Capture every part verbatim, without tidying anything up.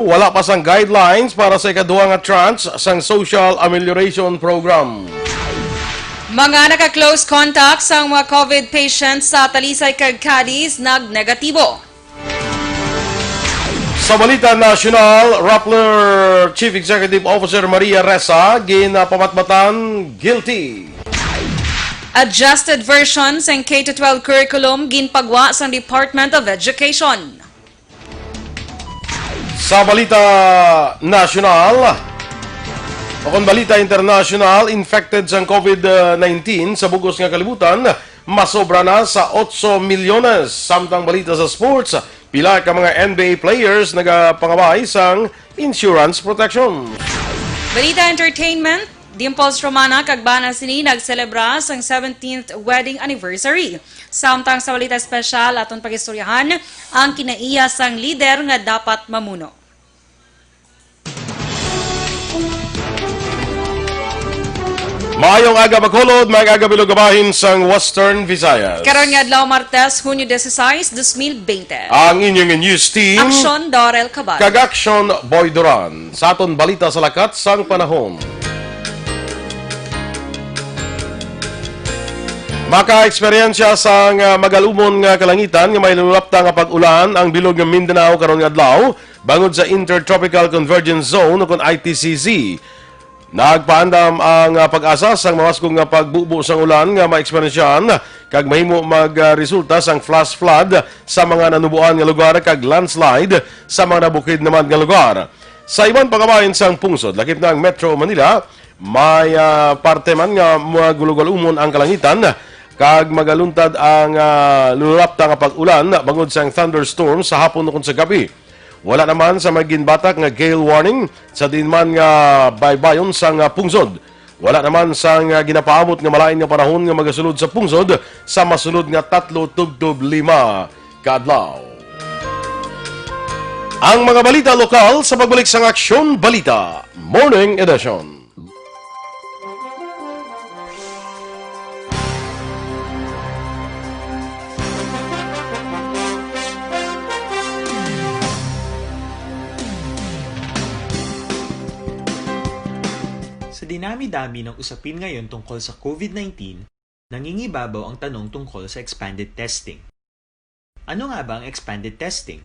Wala pa sang guidelines para sa ikaduha nga tranche sang Social Amelioration Program. Mga naka-close contact sang mga COVID patients sa Talisay kag Cadiz nag-negatibo. Sa balita nasyonal, Rappler Chief Executive Officer Maria Ressa ginapamatmatan guilty. Adjusted version sang K to twelve curriculum ginpagwa sang Department of Education. Sa balita nasyonal, o kon balita internasyonal, infected sang COVID nineteen sa bug-os nga kalibutan, masobra na sa otso milyones. Samtang balita sa sports, pila ka mga N B A players nagapangabay sang insurance protection. Balita entertainment, Dimples Romana kag bana sini nagselebra sang seventeenth wedding anniversary. Samtang sa balita espesyal, aton pagistoryahan ang kinaiya sang lider nga dapat mamuno. Maayong aga, Bacolod. Maayong aga, bilog nga bahin sang Western Visayas. Karon nga adlaw, Martes, Hunyo dieciséis, dos mil veinte. Ang inyong news team, Aksyon, Dorel Cabal. Kag Aksyon, Boy Duran. Sa aton balita sa lakat sang panahon. Maka-eksperyensya sang, ah, magalumon nga kalangitan nga may lulapta nga pag-ulan ang bilog nga Mindanao karon nga adlaw, bangod sa Intertropical Convergence Zone, o kon I T C Z. Nagpaandam ang, ah, PAGASA sang mabaskog nga pagbubo sang ulan nga maeksperyensyahan kag mahimo magresulta sang flash flood sa mga nanuboan nga lugar kag landslide sa mga nabukid naman nga lugar. Sa iban pa nga bahin sang pungsod, lakip na ang Metro Manila, may, ah, parte man nga magalumon ang kalangitan kag magaluntad ang, ah, lulapta nga pag-ulan bangod sang thunderstorm sa hapon ukon sa gab-i. Wala naman sa may ginbatak nga gale warning sa diin man nga baybayon sang, ah, pungsod. Wala naman sang, ah, ginapaabot nga malain nga panahon nga magasulod sa pungsod sa masunod nga tatlo tubtob lima ka adlaw. Ang mga balita lokal sa pagbalik sang Aksyon Balita Morning Edition. Sa dinami-dami ng usapin ngayon tungkol sa COVID nineteen, nangingibabaw ang tanong tungkol sa expanded testing. Ano nga ba ang expanded testing?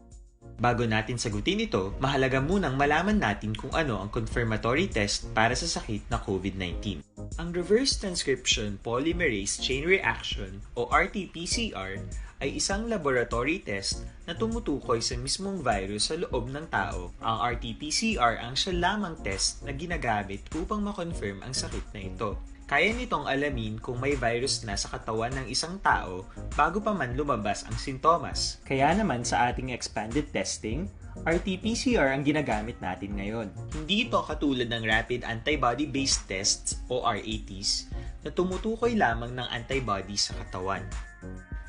Bago natin sagutin ito, mahalaga munang malaman natin kung ano ang confirmatory test para sa sakit na COVID nineteen. Ang reverse transcription polymerase chain reaction o R T P C R ay isang laboratory test na tumutukoy sa mismong virus sa loob ng tao. Ang R T P C R ang siya lamang test na ginagamit upang ma-confirm ang sakit na ito. Kaya nitong alamin kung may virus na sa katawan ng isang tao bago pa man lumabas ang sintomas. Kaya naman sa ating expanded testing, R T P C R ang ginagamit natin ngayon. Hindi ito katulad ng rapid antibody-based tests o R A Ts na tumutukoy lamang ng antibody sa katawan.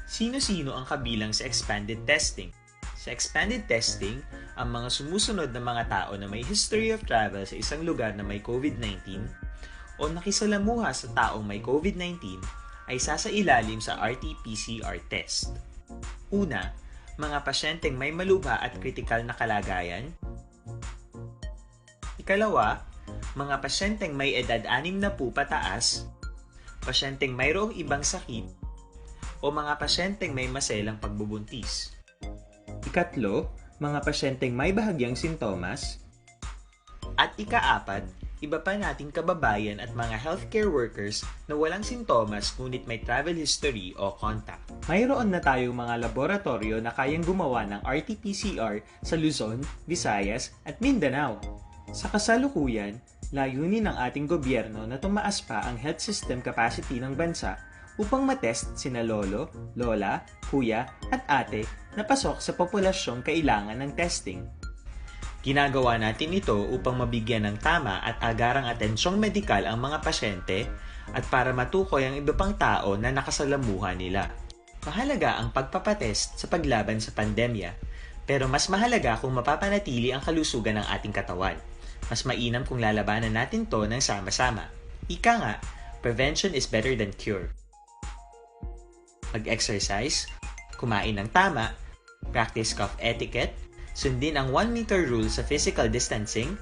Sino-sino ang kabilang sa expanded testing? Sa expanded testing, ang mga sumusunod na mga tao na may history of travel sa isang lugar na may COVID nineteen o nakisalamuha sa taong may COVID nineteen ay sasailalim sa R T P C R test. Una, mga pasyenteng may malubha at kritikal na kalagayan. Ikalawa, mga pasyenteng may edad anim na po pataas, pasyenteng mayroong ibang sakit, o mga pasyenteng may maselang pagbubuntis. Ikatlo, mga pasyenteng may bahagyang sintomas. At ikaapat, iba pa nating kababayan at mga healthcare workers na walang sintomas ngunit may travel history o contact. Mayroon na tayong mga laboratorio na kayang gumawa ng R T P C R sa Luzon, Visayas, at Mindanao. Sa kasalukuyan, layunin ng ating gobyerno na tumaas pa ang health system capacity ng bansa upang matest sina lolo, lola, kuya, at ate na pasok sa populasyong kailangan ng testing. Ginagawa natin ito upang mabigyan ng tama at agarang atensyong medikal ang mga pasyente at para matukoy ang iba pang tao na nakasalamuha nila. Mahalaga ang pagpapatest sa paglaban sa pandemya, pero mas mahalaga kung mapapanatili ang kalusugan ng ating katawan. Mas mainam kung lalabanan natin 'to ng sama-sama. Ika nga, prevention is better than cure. Mag-exercise, kumain ng tama, practice cough etiquette, Sundin ang one meter rule sa physical distancing,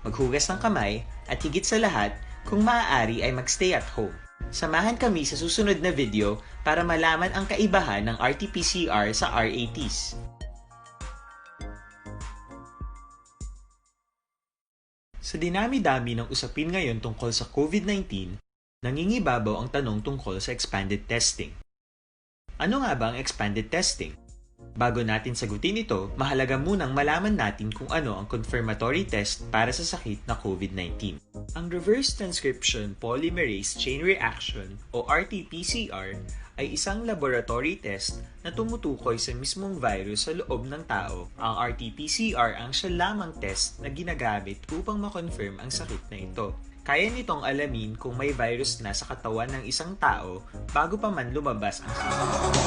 maghugas ng kamay, at higit sa lahat, kung maaari ay magstay at home. Samahan kami sa susunod na video para malaman ang kaibahan ng R T P C R sa R A Ts. Sa dinami-dami ng usapin ngayon tungkol sa COVID nineteen, nangingibabaw ang tanong tungkol sa expanded testing. Ano nga ba ang expanded testing? Bago natin sagutin ito, mahalaga munang malaman natin kung ano ang confirmatory test para sa sakit na COVID nineteen. Ang reverse transcription polymerase chain reaction o R T P C R ay isang laboratory test na tumutukoy sa mismong virus sa loob ng tao. Ang R T P C R ang siya lamang test na ginagamit upang ma-confirm ang sakit na ito. Kaya nitong alamin kung may virus na sa katawan ng isang tao bago pa man lumabas ang simptomas.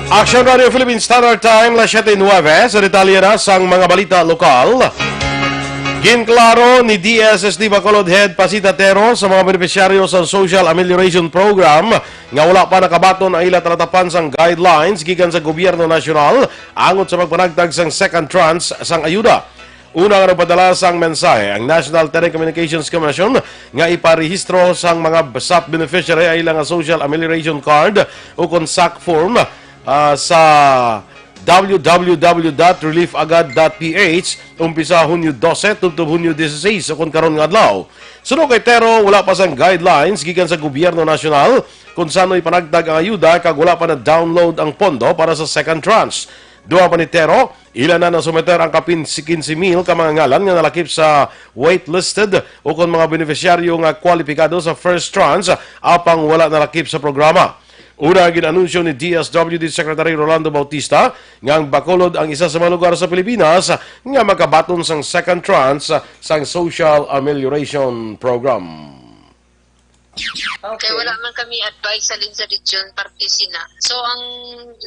Action Radio Philippine Standard Time, las siete nueve. Sa detalye na sang mga balita lokal, ginklaro ni D S S D Bacolod Head Pasita Tero sa mga benepisyaryo sa Social Amelioration Program nga wala pa nakabaton ang ila talatapan sang guidelines gikan sa gobyerno nasyonal angot sa pagpanagtag sang second tranche sang ayuda. Una nga nagpadala sang mensahe ang National Telecommunications Commission nga iparehistro sang mga SAP beneficiary ang ila nga social amelioration card ukon SAC form, ah, sa w w w dot relief agad dot p h umpisa Hunyo dose tubtob Hunyo dieciséis ukon karon nga adlaw. Suno kay Tero, wala pa sang guidelines gikan sa gobyerno nasyonal kon san-o ipanagtag ang ayuda kag wala pa na-download ang pondo para sa second tranche. Dugang pa ni Tero, ila na nasumiter ang kapin quince mil ka mga ngalan nga nalakip sa waitlisted ukon mga benepisyaryo nga kwalipikado sa first tranche apang wala nalakip sa programa. Una, gin-anunsyo ni D S W D Secretary Rolando Bautista nga ang Bacolod ang isa sa mga lugar sa Pilipinas nga makabaton sang second tranche sang Social Amelioration Program. Kay Okay. Wala man kami advice sa Linza Region, parte sina. So, ang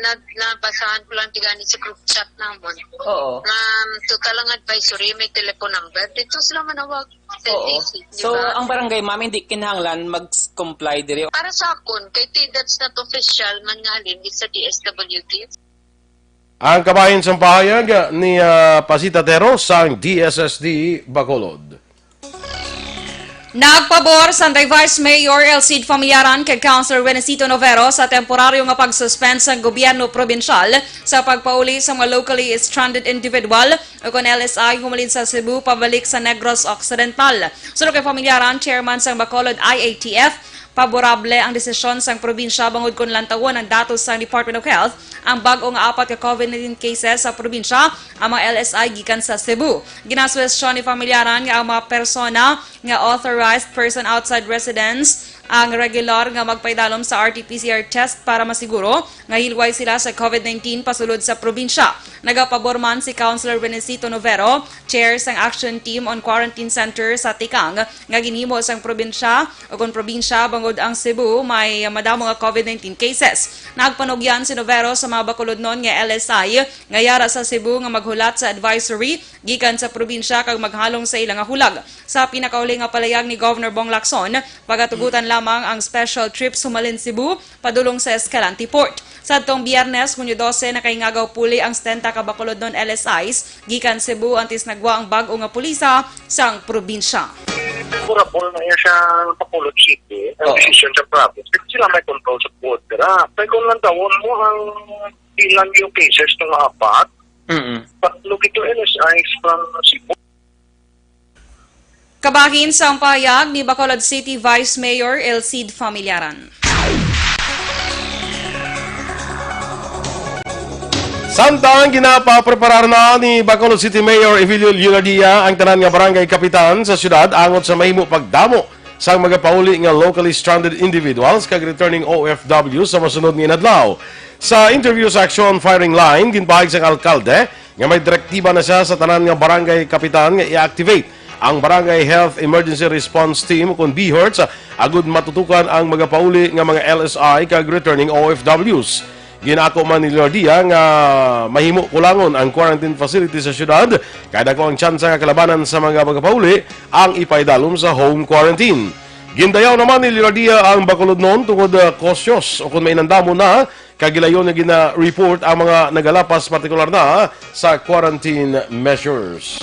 na, nabasahan ko lang di gani sa group chat namon. Oo. Nga, um, total ang advisory, may telephone number. Dito sila manawag. Oo. Ten eighty, di ba? So, ang barangay, ma'am, hindi kinahanglan mag-comply diri? Para sa akon, kay ti-, that's not official man nga halin, it's sa D S W D. Ang kabahin sang pahayag ni, ah, Pasita Tero sang D S S D Bacolod. Nagpabor sang Vice Mayor Elcid Familiaran kag Councilor Renesito Novero sa temporaryo nga pag-suspend sang gobyerno probinsyal sa pagpauli sa mga locally stranded individual o kon L S I humalin sa Cebu pabalik sa Negros Occidental. Suno kay Familiaran, chairman sang Bacolod I A T F, paborable ang desisyon sang probinsya bangod kon lantawon ang datos sang Department of Health, ang bag-o nga apat ka COVID nineteen cases sa probinsya ang mga L S I gikan sa Cebu. Ginasuwestyon ni Familiaran nga ang mga persona nga authorized person outside residence ang regular nga magpaidalom sa R T P C R test para masiguro nga hilway sila sa COVID nineteen pasulod sa probinsya. Nagapabor man si Councilor Renesito Novero, chair sang Action Team on Quarantine Center sa Tikang, nga ginhimo sang probinsya o kon probinsya bangod ang Cebu may madamo nga COVID nineteen cases. Nagpanugyan si Novero sa mga Bacolodnon nga L S I nga yara sa Cebu nga maghulat sa advisory gikan sa probinsya kag maghalong sa ila nga hulag. Sa pinakauli nga palayag ni Governor Bong Lacson, pagatugutan lamang ang special trips humalin Cebu padulong sa Escalante Port. Sadtong Biyernes, Hunyo dose, nakaingagaw puli ang setenta ka Bacolodnon L S Is gikan Cebu antes nagwa ang bag-o nga pulisa sang probinsya. Favorable na iya sa Bacolod City, ang Oo. Desisyon sa province. Kasi sila may control sa border, ah. Kaya kung lantawon mo ang ilang new cases nga apat, Mm-mm. Tatlo gito L S Is from Cebu. Kabahin sang pahayag ni Bacolod City Vice Mayor Elcid Familiaran. Samtang ginapapreparar na ni Bacolod City Mayor Evilio Leonardia ang tanan nga barangay kapitan sa siyudad angot sa mahimo pagdamo sang magapauli nga locally stranded individuals kag returning O F W sa masunod nga inadlaw. Sa interview sa Aksyon Firing Line, ginpahayag sang alkalde nga may direktiba na siya sa tanan nga barangay kapitan nga i-activate ang Barangay Health Emergency Response Team, kon BHERTS, agud matutukan ang magapauli nga mga L S I kag returning O F Ws. Ginako man ni Leonardia nga mahimo kulangon ang quarantine facility sa siyudad, kay dako ang tsansa nga kalabanan sa mga magapauli ang ipaidalom sa home quarantine. Gindayaw naman ni Leonardia ang Bacolodnon tungod, ah, cautious o kung may nandamo na, kag gilayon nga gina-report ang mga nagalapas, partikular na sa quarantine measures.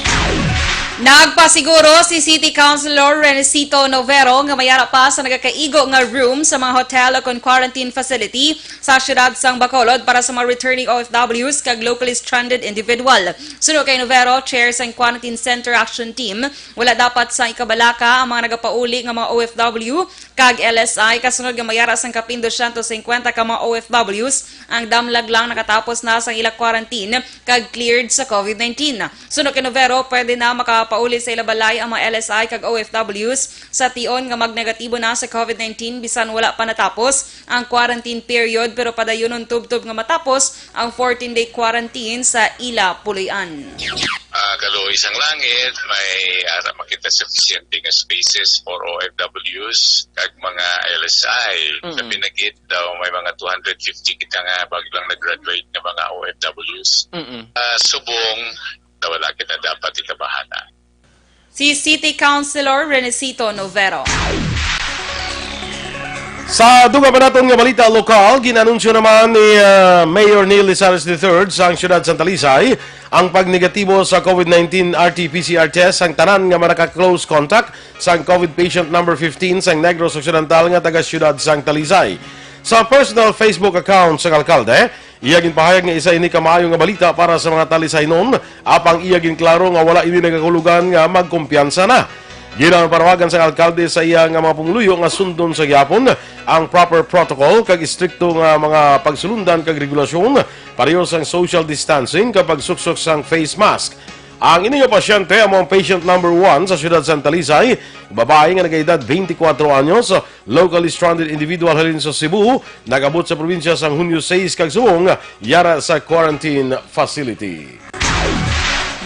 Nagpasiguro si City Councilor Renesito Novero nga mayara pa sa nagakaigo nga room sa mga hotel o kon quarantine facility sa siyudad sang Bacolod para sa mga returning O F Ws kag locally stranded individual. Suno kay Novero, chair sang Quarantine Center Action Team, wala dapat sa ikabalaka ang mga nagapauli nga mga O F W kag L S I, kasunod nga mayara sang kapin dosyentos singkwenta ka mga O F Ws ang damlag lang nakatapos na sang ila quarantine kag cleared sa COVID nineteen. Suno kay Novero, pwede na makapauli sa ila balay ang mga L S I kag O F Ws sa tion nga magnegatibo na sa COVID nineteen bisan wala pa natapos ang quarantine period, pero padayunon tubtob nga matapos ang fourteen-day quarantine sa ila puloy-an. Ah, kaluoy sang langit, may ara makita sufficient nga spaces for O F Ws kag mga L S I. Mm. Sa pinagit daw, may mga two hundred fifty kita nga bag lang nag-graduate nga mga O F Ws. Mm-mm. Ah, subong, wala kita dapat ikabahana. Si City Councilor Renesito Novero. Sa dugang pa naton nga balita lokal, ginanunsyo naman ni, ah, Mayor Neil Lizares the third sang siyudad sang Talisay ang pagnegatibo sa COVID nineteen R T P C R test sang tanan nga mga naka-close contact sang COVID patient number fifteen sang Negros Occidental nga taga siyudad sang Talisay. Sa personal Facebook account sang alkalde, iya ginpahayag nga isa ini ka maayo nga balita para sa mga Talisaynon, apang iya ginklaro nga wala ini nagakahulugan nga magkumpiyansa na. Ginapanawagan sang alkalde sa iya nga mga pumuluyo nga sundon sa gihapon ang proper protocol kag istrikto nga mga pagsulundan kag regulasyon, pareho sang social distancing kag pagsuksok sang face mask. Ang ini nga pasyente amo ang patient number one sa siyudad sang Talisay, babayi nga nagaedad twenty-four anyos, locally stranded individual halin sa Cebu, nag-abot sa probinsya sang Hunyo sais kag subong yara sa quarantine facility.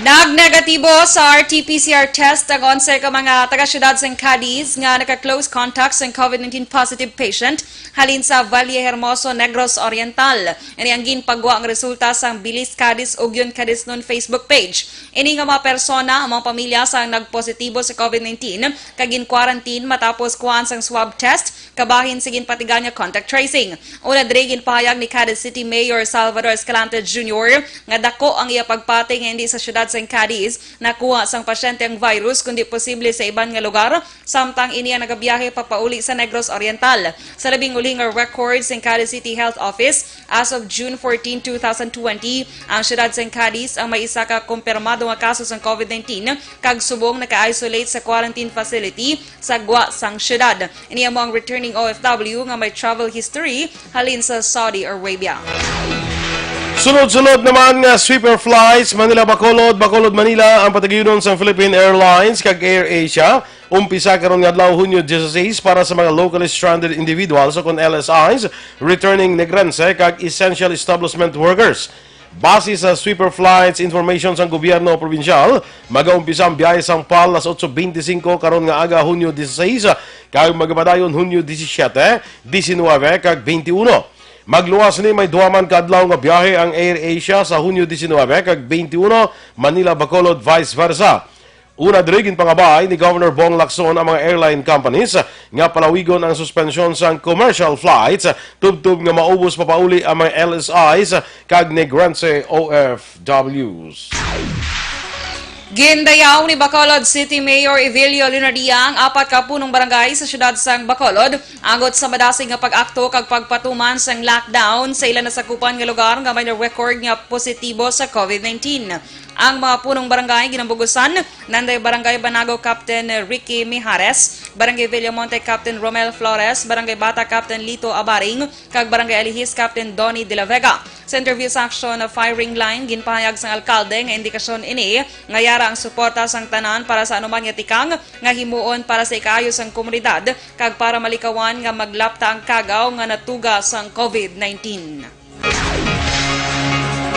Nagnegatibo sa R T P C R test ang onse ka mga taga-siyudad sang Cadiz nga naka-close contact sang COVID nineteen positive patient halin sa Valle Hermoso, Negros Oriental. Ini ang ginpagwa nga resulta sang Bilis Cadiz Ugyon Cadiznon Facebook page. Ini nga mga persona ang mga pamilya sang nagpositibo sa COVID nineteen kag gin-quarantine matapos kuhaan sang swab test kabahin sa ginpatigan nga contact tracing. Una diri, ginpahayag ni Cadiz City Mayor Salvador Escalante Junior nga dako ang iya pagpati nga indi sa siyudad sang Cadiz nakuha sang pasyente ang virus, kundi posible sa iban nga lugar, samtang ini ang nagabiyahe papauli sa Negros Oriental. Sa labing uli nga record sang Cadiz City Health Office, as of June fourteen, two thousand twenty, ang siyudad sang Cadiz ang may isa ka kumpirmado nga kaso sang COVID nineteen kag subong naka-isolate sa quarantine facility sa gwa sang siyudad. Ini amo ang returning O F W nga may travel history halin sa Saudi Arabia. Sunod-sunod naman nga sweeper flights, Manila-Bacolod, Bacolod-Manila ang patagiunon sang Philippine Airlines kag AirAsia. Umpisa karon nga adlaw, Hunyo dieciséis, para sa mga locally stranded individuals o kon L S Is, returning Negrense kag essential establishment workers. Base sa sweeper flights information sang gobyerno probinsyal, magaumpisa ang biyahe sang PAL alas otso beintisinko karon nga aga, Hunyo dieciséis, kag magapadayon Hunyo disisyete, disinwebe, kag beintiuno. Magluwas ni may duha man ka adlaw nga biyahe ang AirAsia sa Hunyo disinwebe kag beintiuno, Manila-Bacolod, vice versa. Una diri, ginpangabay ni Governor Bong Lacson ang mga airline companies nga palawigon ang suspensyon sang commercial flights tubtob nga maubos papauli ang mga L S Is kag Negrense O F Ws. Gindayaw ni Bacolod City Mayor Evelio Leonardia ang apat ka punong barangay sa siyudad sang Bacolod angot sa madasig nga pag-akto kag pagpatuman sang lockdown sa ila nasakupan nga lugar nga may na-record nga positibo sa COVID nineteen. Ang mga punong barangay ginambugusan nanday Barangay Banago Captain Ricky Mijares, Barangay Villamonte Captain Romel Flores, Barangay Bata Captain Lito Abaring, kag Barangay Alihis Captain Donnie de la Vega. Sa interview sa Action Firing Line, ginpahayag sang alkalde nga indikasyon ini nga yara ang suporta sang tanan para sa anuman nga tikang nga himuon para sa ikaayo sang komunidad kag para malikawan nga maglapta ang kagaw nga natuga sang COVID nineteen.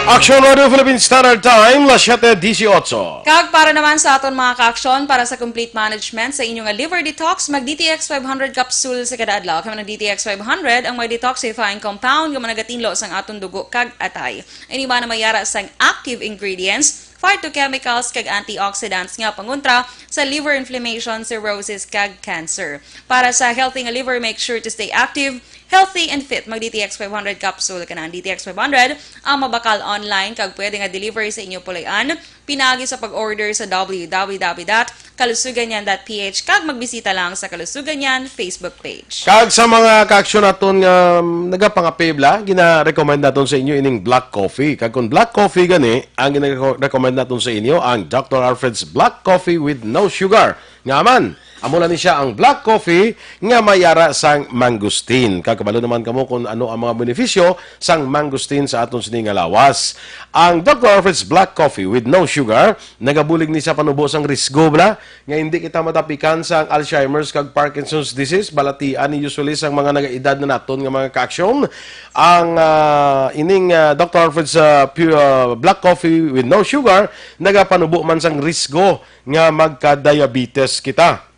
Action Radio Philippine Standard Time, las siete dieciocho. Kag para naman sa aton mga ka-aksyon, para sa complete management sa inyo nga liver detox, mag D T X five hundred capsule sa kada adlaw. Kay ang D T X five hundred ang may detoxifying compound nga managatindlo sang aton dugo kag atay. Ini man ang mayara sang active ingredients phytochemicals, kag antioxidants nga pangontra sa liver inflammation, cirrhosis, kag cancer. Para sa healthy nga liver, make sure to stay active, healthy, and fit. Mag D T X five hundred capsule. Kanang D T X five hundred ang mabakal online kag pwede nga delivery sa inyo puloy-an pinaagi sa pag-order sa W W W dot kalusuganyan dot P H kag magbisita lang sa Kalusuganyan Facebook page. Kag sa mga kaaksyon naton nga, um, nagapangapibla, gina-recommend naton sa inyo ining black coffee. Kag kung black coffee gani ang gina-recommend naton sa inyo, ang Doctor Alfred's Black Coffee with No Sugar. Nga man, amo na ni siya ang black coffee nga may ara sang mangosteen. Kag kabalo naman kamo kung ano ang mga benepisyo sang mangosteen sa aton sini nga lawas. Ang Doctor Alfred's Black Coffee with No Sugar, nagabulig ni sa panubo sang risgo bala nga hindi kita matapikan sang Alzheimer's kag Parkinson's disease. Balatian ni usually sang mga nagaedad na naton nga mga kaaksyon. Ang, ah, ining, ah, Doctor Alfred's, ah, Pure, ah, Black Coffee with No Sugar nagapanubo man sang risgo nga magka-diabetes kita.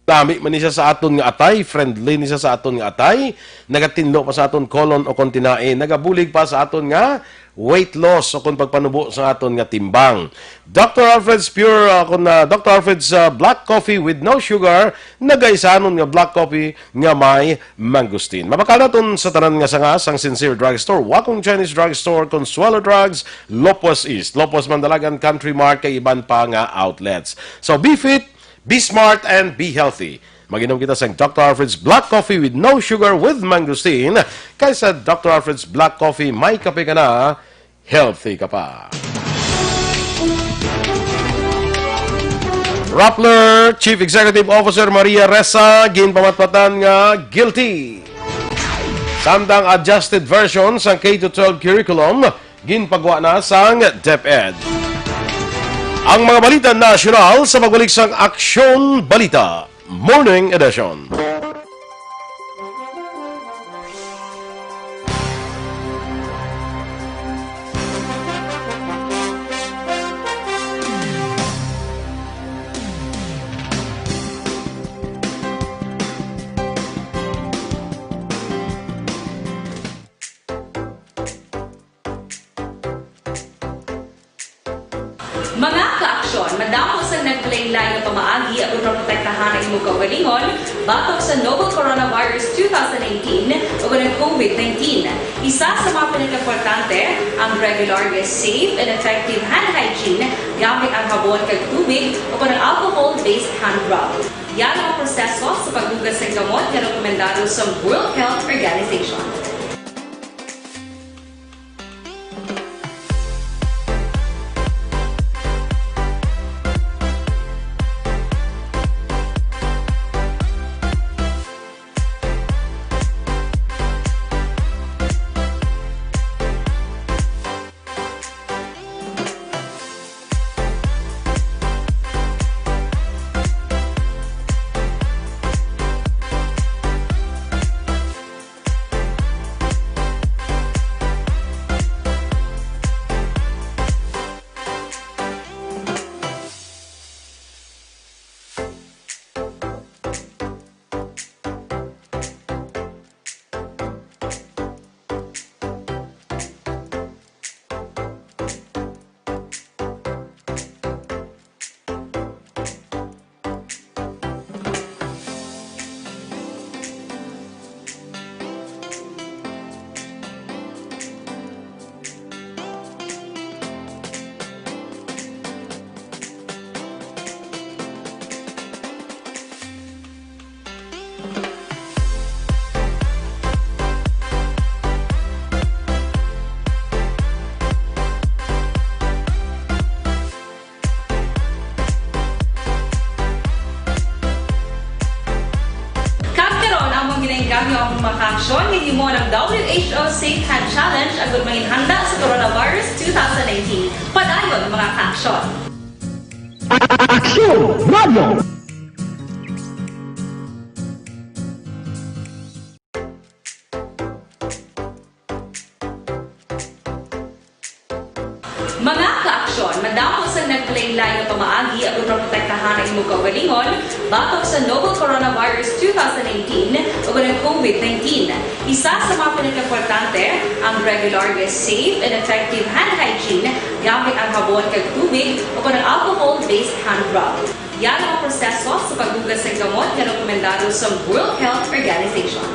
Lami man ni siya sa aton nga atay, friendly ni siya sa aton nga atay, nagatinlo pa sa aton colon o kon tinae, nagabulig pa sa aton nga weight loss o kon pagpanubo sa aton nga timbang. Doctor Alfred's Pure, uh, kon, uh, Doctor Alfred's, uh, Black Coffee with No Sugar, nagaisanon nga black coffee nga may mangosteen. Mabakal naton sa tanan nga sanga sang Sincere Drugstore, Wacom Chinese Drugstore, Consuelo Drugs, Lopez East, Lopez Mandalagan Country Mart, kag iban pa nga outlets. So, be fit, be smart, and be healthy. Mag-inom kita sang Doctor Alfred's Black Coffee with No Sugar with Mangosteen, kay sa Doctor Alfred's Black Coffee, may kape ka na, healthy ka pa. Rappler Chief Executive Officer Maria Ressa ginpamatpatan nga guilty. Samtang adjusted version sang K to twelve curriculum ginpagwa na sang DepEd. Ang mga balita nasyonal sa pagbalik sang Aksyon Balita Morning Edition. Mga kaaksyon, madamo sang naglain-lain nga pamaagi aron maprotektahan ang imong kaugalingon batok sa novel coronavirus two thousand nineteen o kanang COVID nineteen. Isa sa mga pinakaimportante ang regular nga safe and effective hand hygiene gamit ang habon kag tubig o kanang alcohol-based hand rub. Yara ang proseso sa paghugas sang kamot nga rekomendado sa World Health Organization. Kag karon, amon ginainggam ang mga kaaksyon nga gihimo ng W H O Safe Hand Challenge agud manginhanda sa coronavirus two thousand nineteen. Padayon, mga kaaksyon. Aksyon Radio! Mga ka Madamo sang naglain-lain nga pamaagi agud maprotektahan ang imo kaugalingon batok sa novel coronavirus two thousand nineteen ug ang COVID nineteen. Isa sa mga pinakaimportante ang regular nga safe and effective hand hygiene gamit ang habon kag tubig o kon ang alcohol-based hand rub. Yan ang proseso sa paghugas sa gamot nga rekomendado sa World Health Organization.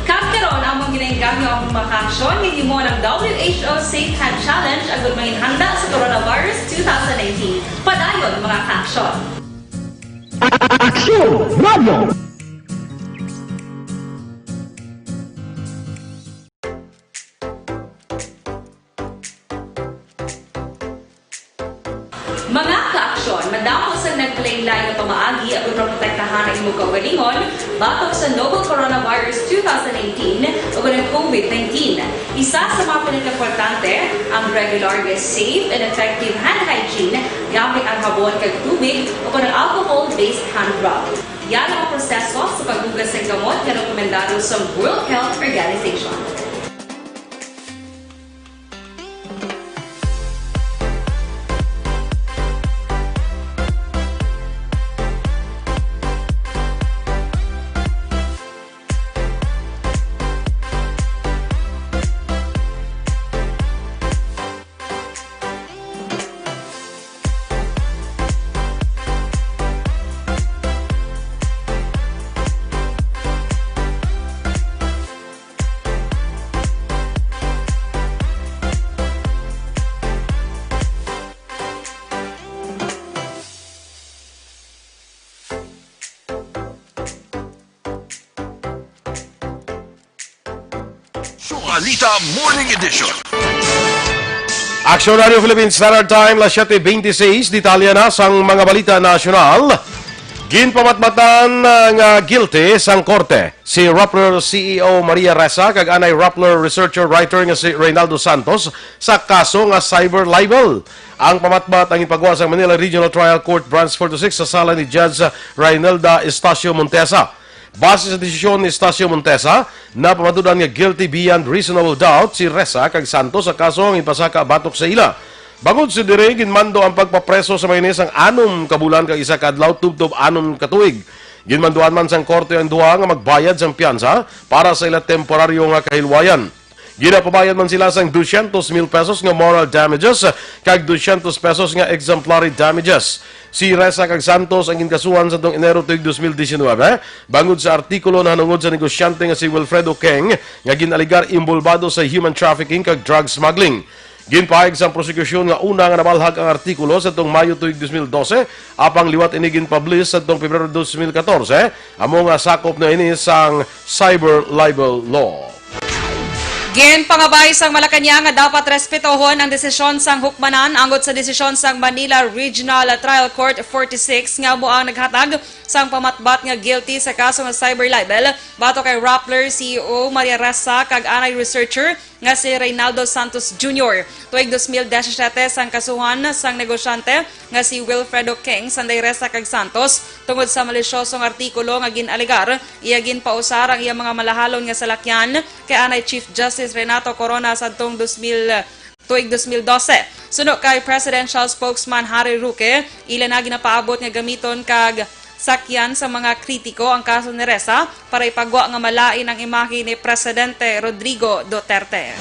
Kag karon, amon ginainggangyo ang mga kaaksyon nga gihimo ng W H O Safe Hand Challenge agud manginhanda sa coronavirus two thousand nineteen. Padayon, mga kaaksyon. Aksyon Radio! Mga kaaksyon, madamo sang naglain-lain nga pamaagi agud maprotektahan ang imo kaugalingon batok sa novel coronavirus two thousand nineteen o kon ang COVID nineteen. Isa sa mga pinakaimportante ang regular nga safe and effective hand hygiene gamit ang habon kag tubig o kon ang alcohol-based hand rub. Yan ang proseso sa paghugas sa gamot nga rekomendado sa World Health Organization. Balita Morning Edition. Action Radio Philippines Standard Time, las siete veintiséis. Detalye na sang mga balita nasyonal. Ginpamatmatan, ah, nga guilty sang korte si Rappler C E O Maria Ressa kag anay Rappler researcher writer nga si Reynaldo Santos sa kaso nga cyber libel. Ang pamatbat ang ginpagwa sa Manila Regional Trial Court Branch forty-six sa sala ni Judge Raynelda Estacio Montesa. Base sa desisyon ni Estacio Montesa, napamatud-an nga guilty beyond reasonable doubt si Ressa kag Santos sa kaso nga ginpasaka batok sa ila. Bangod sa diri, ginmando ang pagpapreso sa mga ini sang anom ka bulan kag isa ka adlaw tubtob anom ka tuig. Ginmanduan man sang korte ang duha nga magbayad sang piyansa para sa ila temporaryo nga kahilwayan. Ginapabayad man sila sang dosyentos mil pesos nga moral damages kag dosyentos pesos nga exemplary damages. Si Ressa kag Santos ang ginkasuhan sadtong Enero tuig dos mil diecinuebe bangod sa artikulo nahanungod sa negosyante nga si Wilfredo Keng nga gin-alegar imbolbado sa human trafficking kag drug smuggling. Ginpahayag sang prosekusyon nga una nga nabalhag ang artikulo sadtong Mayo tuig dos mil dose, apang liwat ini ginpublish sadtong Pebrero dos mil katorse, amo nga sakop na ini sang cyber libel law. Ginpangabay sang Malacañang nga dapat respetohon ang desisyon sang hukmanan angot sa desisyon sang Manila Regional Trial Court forty-six nga amo ang naghatag sang pamatbat nga guilty sa kaso nga cyber libel batok kay Rappler C E O Maria Ressa kag anay researcher nga si Reynaldo Santos Junior. Tuig dos mil disisiete sang kasuhan sang negosyante nga si Wilfredo King, sanday Ressa kag Santos, tungod sa malisyosong artikulo nga gin-alegar iya ginpausar ang iya mga malahalon nga salakyan kay anay Chief Justice Renato Corona sadtong dos mil, tuig dos mil dose. Suno kay presidential spokesman Harry Roque, ila na ginapaabot nga gamiton kag sakyan sa mga kritiko ang kaso ni Ressa para ipagwa nga malain ang imahe ni Presidente Rodrigo Duterte.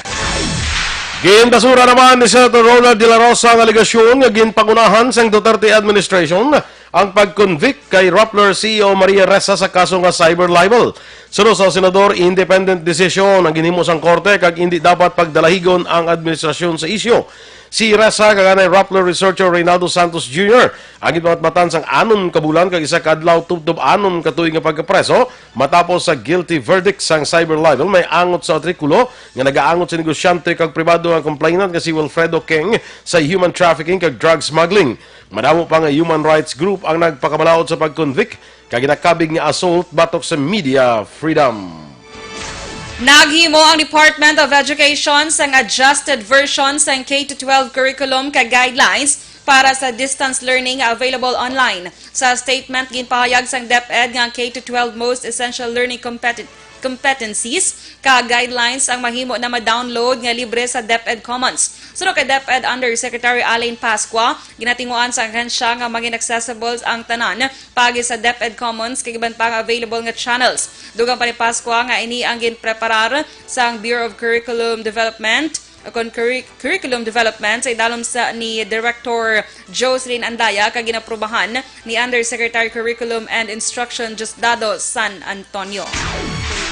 Ginbasura naman ni Senator Ronald De La Rosa ang alegasyon nga ginpangunahan sang Duterte administration ang pag-convict kay Rappler C E O Maria Ressa sa kaso nga cyber libel. Suno sa senador, independent decision ang ginhimo sang korte kag indi dapat pagdalahigon ang administrasyon sa isyu. Si Ressa kag anay Rappler researcher Reynaldo Santos Junior ang ginpamatmatan sang anom ka bulan kag isa ka adlaw tubtob anom ka tuig nga pagkapreso matapos sa guilty verdict sang cyber libel. May angot sa artikulo nga nagaangot sa negosyante kag pribado nga complainant nga si Wilfredo King sa human trafficking kag drug smuggling. Madamo pa nga human rights group ang nagpakabalaod sa pag-convict kag ginakabig nga assault batok sa media freedom. Naghimo ang Department of Education sang adjusted version sang K to twelve curriculum kag guidelines para sa distance learning nga available online. Sa statement, ginpahayag sang DepEd nga ang K to twelve most essential learning competi-, competencies kag guidelines ang mahimo na ma-download nga libre sa DepEd Commons. Suno kay DepEd Undersecretary Alain Pascua, ginatinguan sa ahensya nga maging accessible ang tanan paagi sa DepEd Commons kag iban pa nga available nga channels. Dugang pa ni Pascua nga ini ang ginpreparar sang Bureau of Curriculum Development o kon curri-, Curriculum Development sa idalom sa ni Director Jocelyn Andaya kag ginaprubahan ni Undersecretary Curriculum and Instruction Diosdado San Antonio.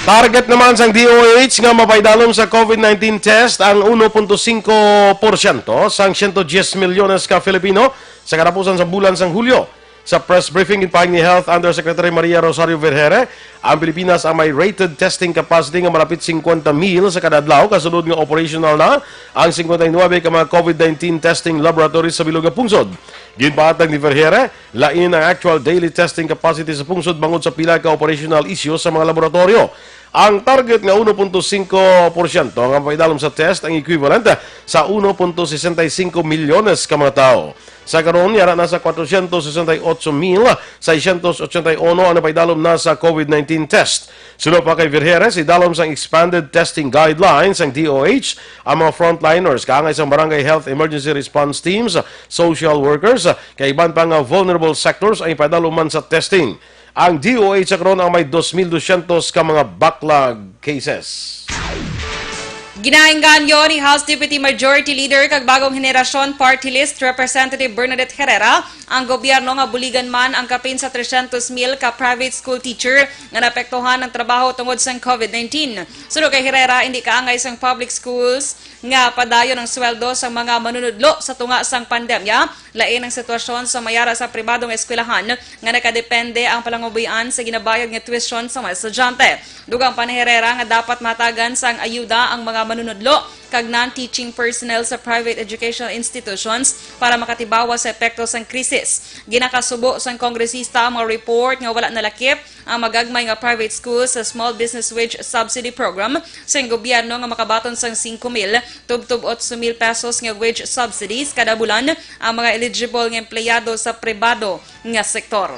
Target naman sang D O H nga mapaidalom sa COVID nineteen test ang uno punto singko porsyento sang siyento dyes milyones ka Filipino sa katapusan sa bulan sang Hulyo. Sa press briefing, ginpahayag ni Health Undersecretary Maria Rosario Vergere, ang Pilipinas ang may rated testing capacity nga malapit singkwenta mil sa kada adlaw, kasulod nga operational na ang singkwenta y nuebe ka mga COVID nineteen testing laboratories sa bilog nga pungsod. Ginpatag ni Vergere, lain ang actual daily testing capacity sa pungsod bangod sa pila ka operational issues sa mga laboratoryo. Ang target nga uno punto singko porsyento nga mapaidalom sa test ang equivalent sa uno punto sesenta y singko milyones ka mga tawo. Sa karon, yara na sa kwatrocientos sesenta y ocho mil seiscientos ochenta y uno ang napaidalom na sa COVID nineteen test. Suno pa kay Vergere, sa idalom sang expanded testing guidelines sang D O H, ang mga frontliners, kaangay sang Barangay Health Emergency Response Teams, social workers, kag iban pa nga vulnerable sectors ang ipadalom man sa testing. Ang D O H sa karon ang may dos mil dosyentos ka mga backlog cases. Ginaengganyo ni House Deputy Majority Leader kag Bagong Henerasyon Party List Representative Bernadette Herrera ang gobyerno nga buligan man ang kapin sa tresyentos mil ka private school teacher nga naapektuhan ang trabaho tungod sang COVID nineteen. Suno kay Herrera, indi kaangay sang public schools nga padayon ang sweldo sang mga manunudlo sa tunga sang pandemya. Lain ang sitwasyon sa mayara sa pribado nga eskwelahan nga nakadepende ang palangabuhian sa ginabayad nga tuition sa mga estudyante. Dugang pa ni Herrera nga dapat mahatagan sang ayuda ang mga manunudlo kag non-teaching personnel sa private educational institutions para makatibawas sa epekto sang krisis. Ginakasubo sang kongresista ang mga report nga wala nalakip ang magagmay nga private schools sa Small Business Wage Subsidy Program sang gobyerno nga makabaton sang singko mil tubtob otso mil pesos nga wage subsidies kada bulan ang mga eligible nga empleyado sa pribado nga sektor.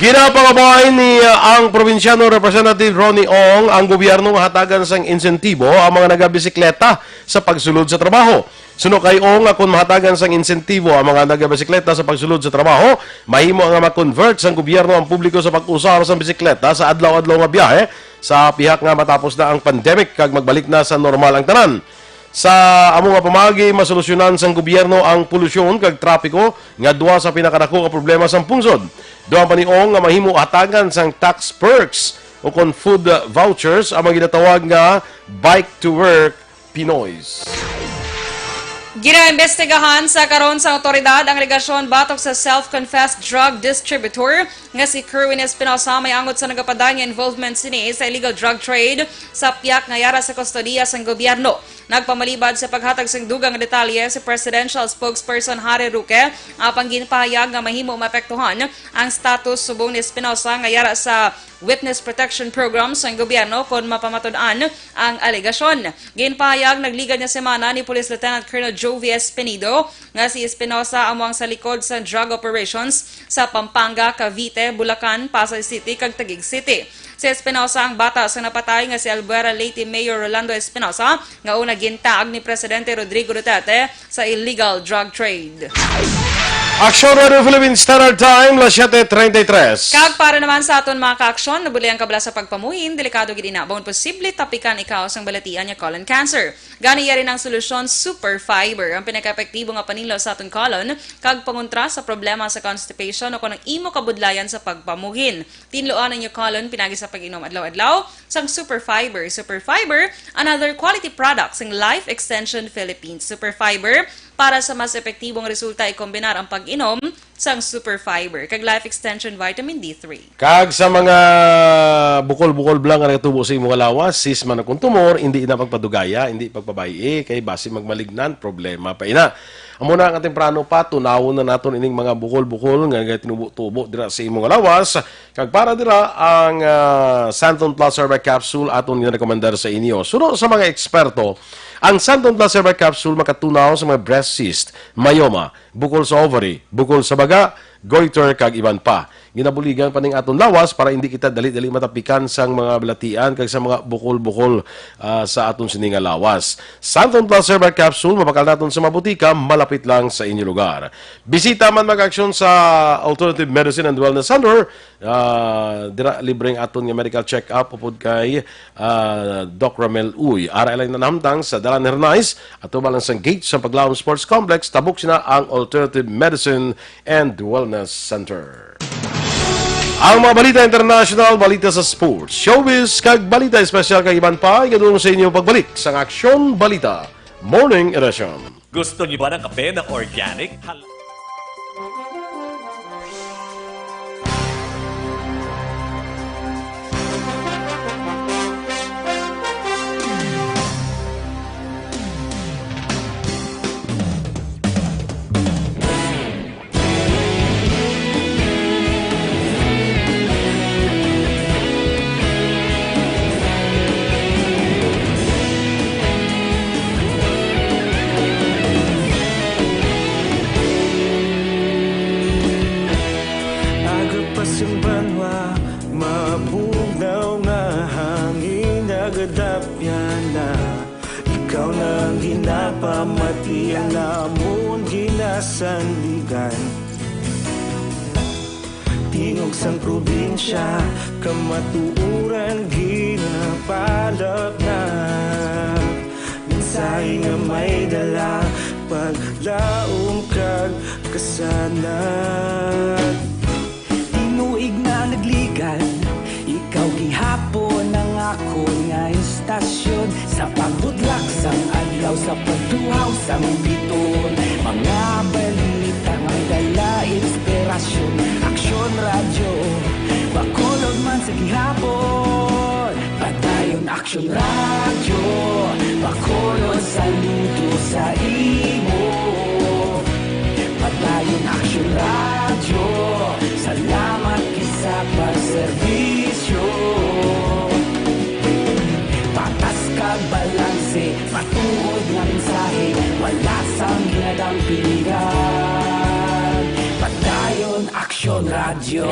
Ginapangabay ni, uh, ang probinsyano Representative Ronnie Ong ang gobyerno nga hatagan sang insentibo ang mga nagabisikleta sa pagsulod sa trabaho. Suno kay Ong, nga kon mahatagan sang insentibo ang mga nagabisikleta sa pagsulod sa trabaho, mahimo nga ma-convert sang gobyerno ang publiko sa pag-usar sang bisikleta sa adlaw-adlaw nga biyahe sa pihak nga matapos na ang pandemic kag magbalik na sa normal ang tanan. Sa amo nga pamaagi, masolusyonan sang gobyerno ang polusyon kag trapiko nga duha sa pinakadako nga problema sang pungsod. Dugang pa ni Ong nga mahimo hatagan sang tax perks o kon food vouchers ang mga ginatawag nga Bike to Work Pinoys. Ginaimbestigahan sa karon sa awtoridad ang alegasyon batok sa self-confessed drug distributor nga si Kerwin Espinosa, may angot sa nagapaday nga involvement sini sa illegal drug trade sa piyak nga yara sa kustodiya sang gobyerno. Nagpamalibad sa paghatag sang dugang nga detalye si Presidential Spokesperson Harry Roque, apang ginpahayag nga mahimo maapektuhan ang status subong ni Espinosa nga yara sa Witness Protection Program sang gobyerno kon mapamatud-an ang alegasyon. Ginpahayag nagligad nga semana ni Police Lieutenant Colonel Jovi Espinido nga si Espinosa amo ang sa likod sa drug operations sa Pampanga, Cavite, Bulacan, Pasay City, kag Taguig City. Si Espinosa ang bata sa napatay nga si Albuera Leyte Mayor Rolando Espinosa, nga una gintag ni Presidente Rodrigo Duterte sa illegal drug trade. Aksyon Radio Philippine Standard Time, las siete treinta y tres. Kag para naman sa aton mga kaaksyon, nabuli ang kabala sa pagpamuhin, delikado gid ina, bangod posible tapikan ikaw sang balatian nga colon cancer. Gani, yari ang solusyon, Super Fiber, ang pinakaepektibo nga paninlaw sa aton colon kag pangontra sa problema sa constipation o kon ang imo kabudlayan sa pagpamuhin. Tinluan ang inyo colon pinagi sa pag-inom adlaw-adlaw sang Super Fiber. Super Fiber, another quality product sang Life Extension Philippines. Super Fiber, para sa mas epektibong resulta, ikombinar ang pag-inom sang Super Fiber kag Life Extension Vitamin D three. Kag sa mga bukol-bukol bala nga nagatubo sa imo nga lawas, cyst man o kon tumor, indi na pagpadugaya, indi pagpabay-i, kay basi magmalignant, problema pa ina. Amo na nga temprano pa, tunawon na naton ining mga bukol-bukol nga nagatubo-tubo dira sa imo nga lawas. Kag para dira ang, ah, Santon Plus Herbal Capsule aton ginarekomendar sa inyo. Suno sa mga eksperto, ang Santon Plus Herbal Capsule makatunaw sa mga breast cyst, myoma, bukol sa ovary, bukol sa baga, goiter, kag iban pa. Ginabuligan pa ning aton lawas para hindi kita dali-dali matapikan sang mga balatian kag sa mga bukol-bukol, ah, sa aton sini nga lawas. Santon Plus Herbal Capsule, mabakal naton sa mga botika malapit lang sa inyo lugar. Bisita man mag-aksyon sa Alternative Medicine and Wellness Center. Ah, dira libre ang aton nga medical check-up upod kay, ah, Doc Ramel Uy. Ara lang na nahamtang sa Dalan Hernais, atubang lang sang gate sa Paglaom Sports Complex, tabok sina ang Alternative Medicine and Wellness Center. Ang mga balita international, balita sa sports, showbiz, kag balita espesyal kag iban pa, igadulong sa inyo pagbalik sang Aksyon Balita Morning Edition. Gusto niyo ba ng kape na organic? Hal- Aga pa sing banwa, mabugnaw nga hangin nagadapyan na. Ikaw na ang ginapamati, ang amon ginasandigan. Tingog sang probinsya, kamatuoran ginapalapnap. Mensahe nga may dala, paglaom kag kasanag. Tinuig na nagligad, ikaw gihapon ang akon nga istasyon. Sa pagbudlak sang adlaw, sa pagduhaw sang biton, mga balita nga dala inspirasyon. Aksyon Radyo, Bacolod man sa gihapon. Padayon Aksyon Radyo, Bacolod, saludo sa imo. Padayon Aksyon Radyo, salamat gid sa pagserbisyo. Patas kag balanse, matuod nga mensahe, wala sang ginadampingan. Padayon Aksyon Radyo.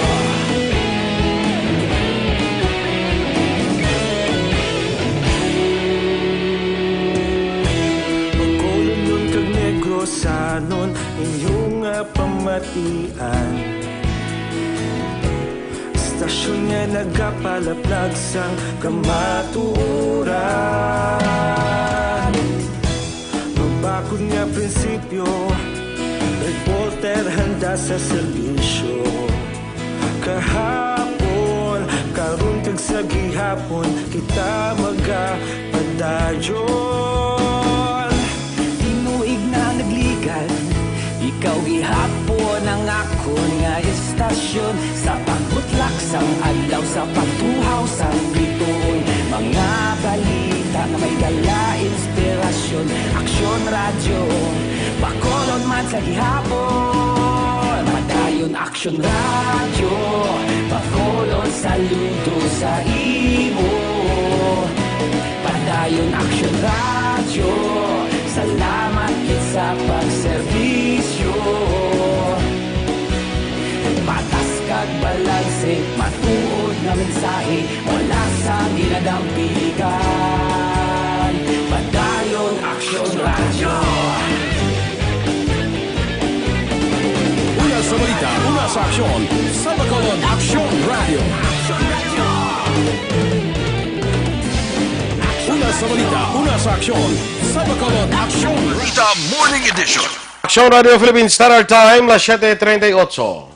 Bacolodnon kag Negrosanon, inyo nga pamatian. Istasyon nga nagapalaplag sang kamatuoran. Mabakod nga prinsipyo, reporter handa sa serbisyo. Kahapon, karon kag sa gihapon, kita magapadayon. Tinuig na Ang akon nga istasyon, sa pagbutlak sang adlaw, sa pagtuhaw sang bituon, mga balita nga may dala inspirasyon. Aksyon Radyo, Bacolod man sa gihapon. Padayon Aksyon Radyo, Bacolod, saludo sa imo. Padayon Aksyon Radyo, salamat gid sa pagserbisyo. Patas kag balanse, matuod nga mensahe, wala sang ginadampigan. Padayon Aksyon Radyo. Una sa balita, una sa aksyon, sa Bacolod Aksyon Radyo. Una sa balita, una sa aksyon, sa Bacolod Aksyon Radyo. Balita Morning Edition. Aksyon Radio Philippines Standard Time, las siete treinta y ocho.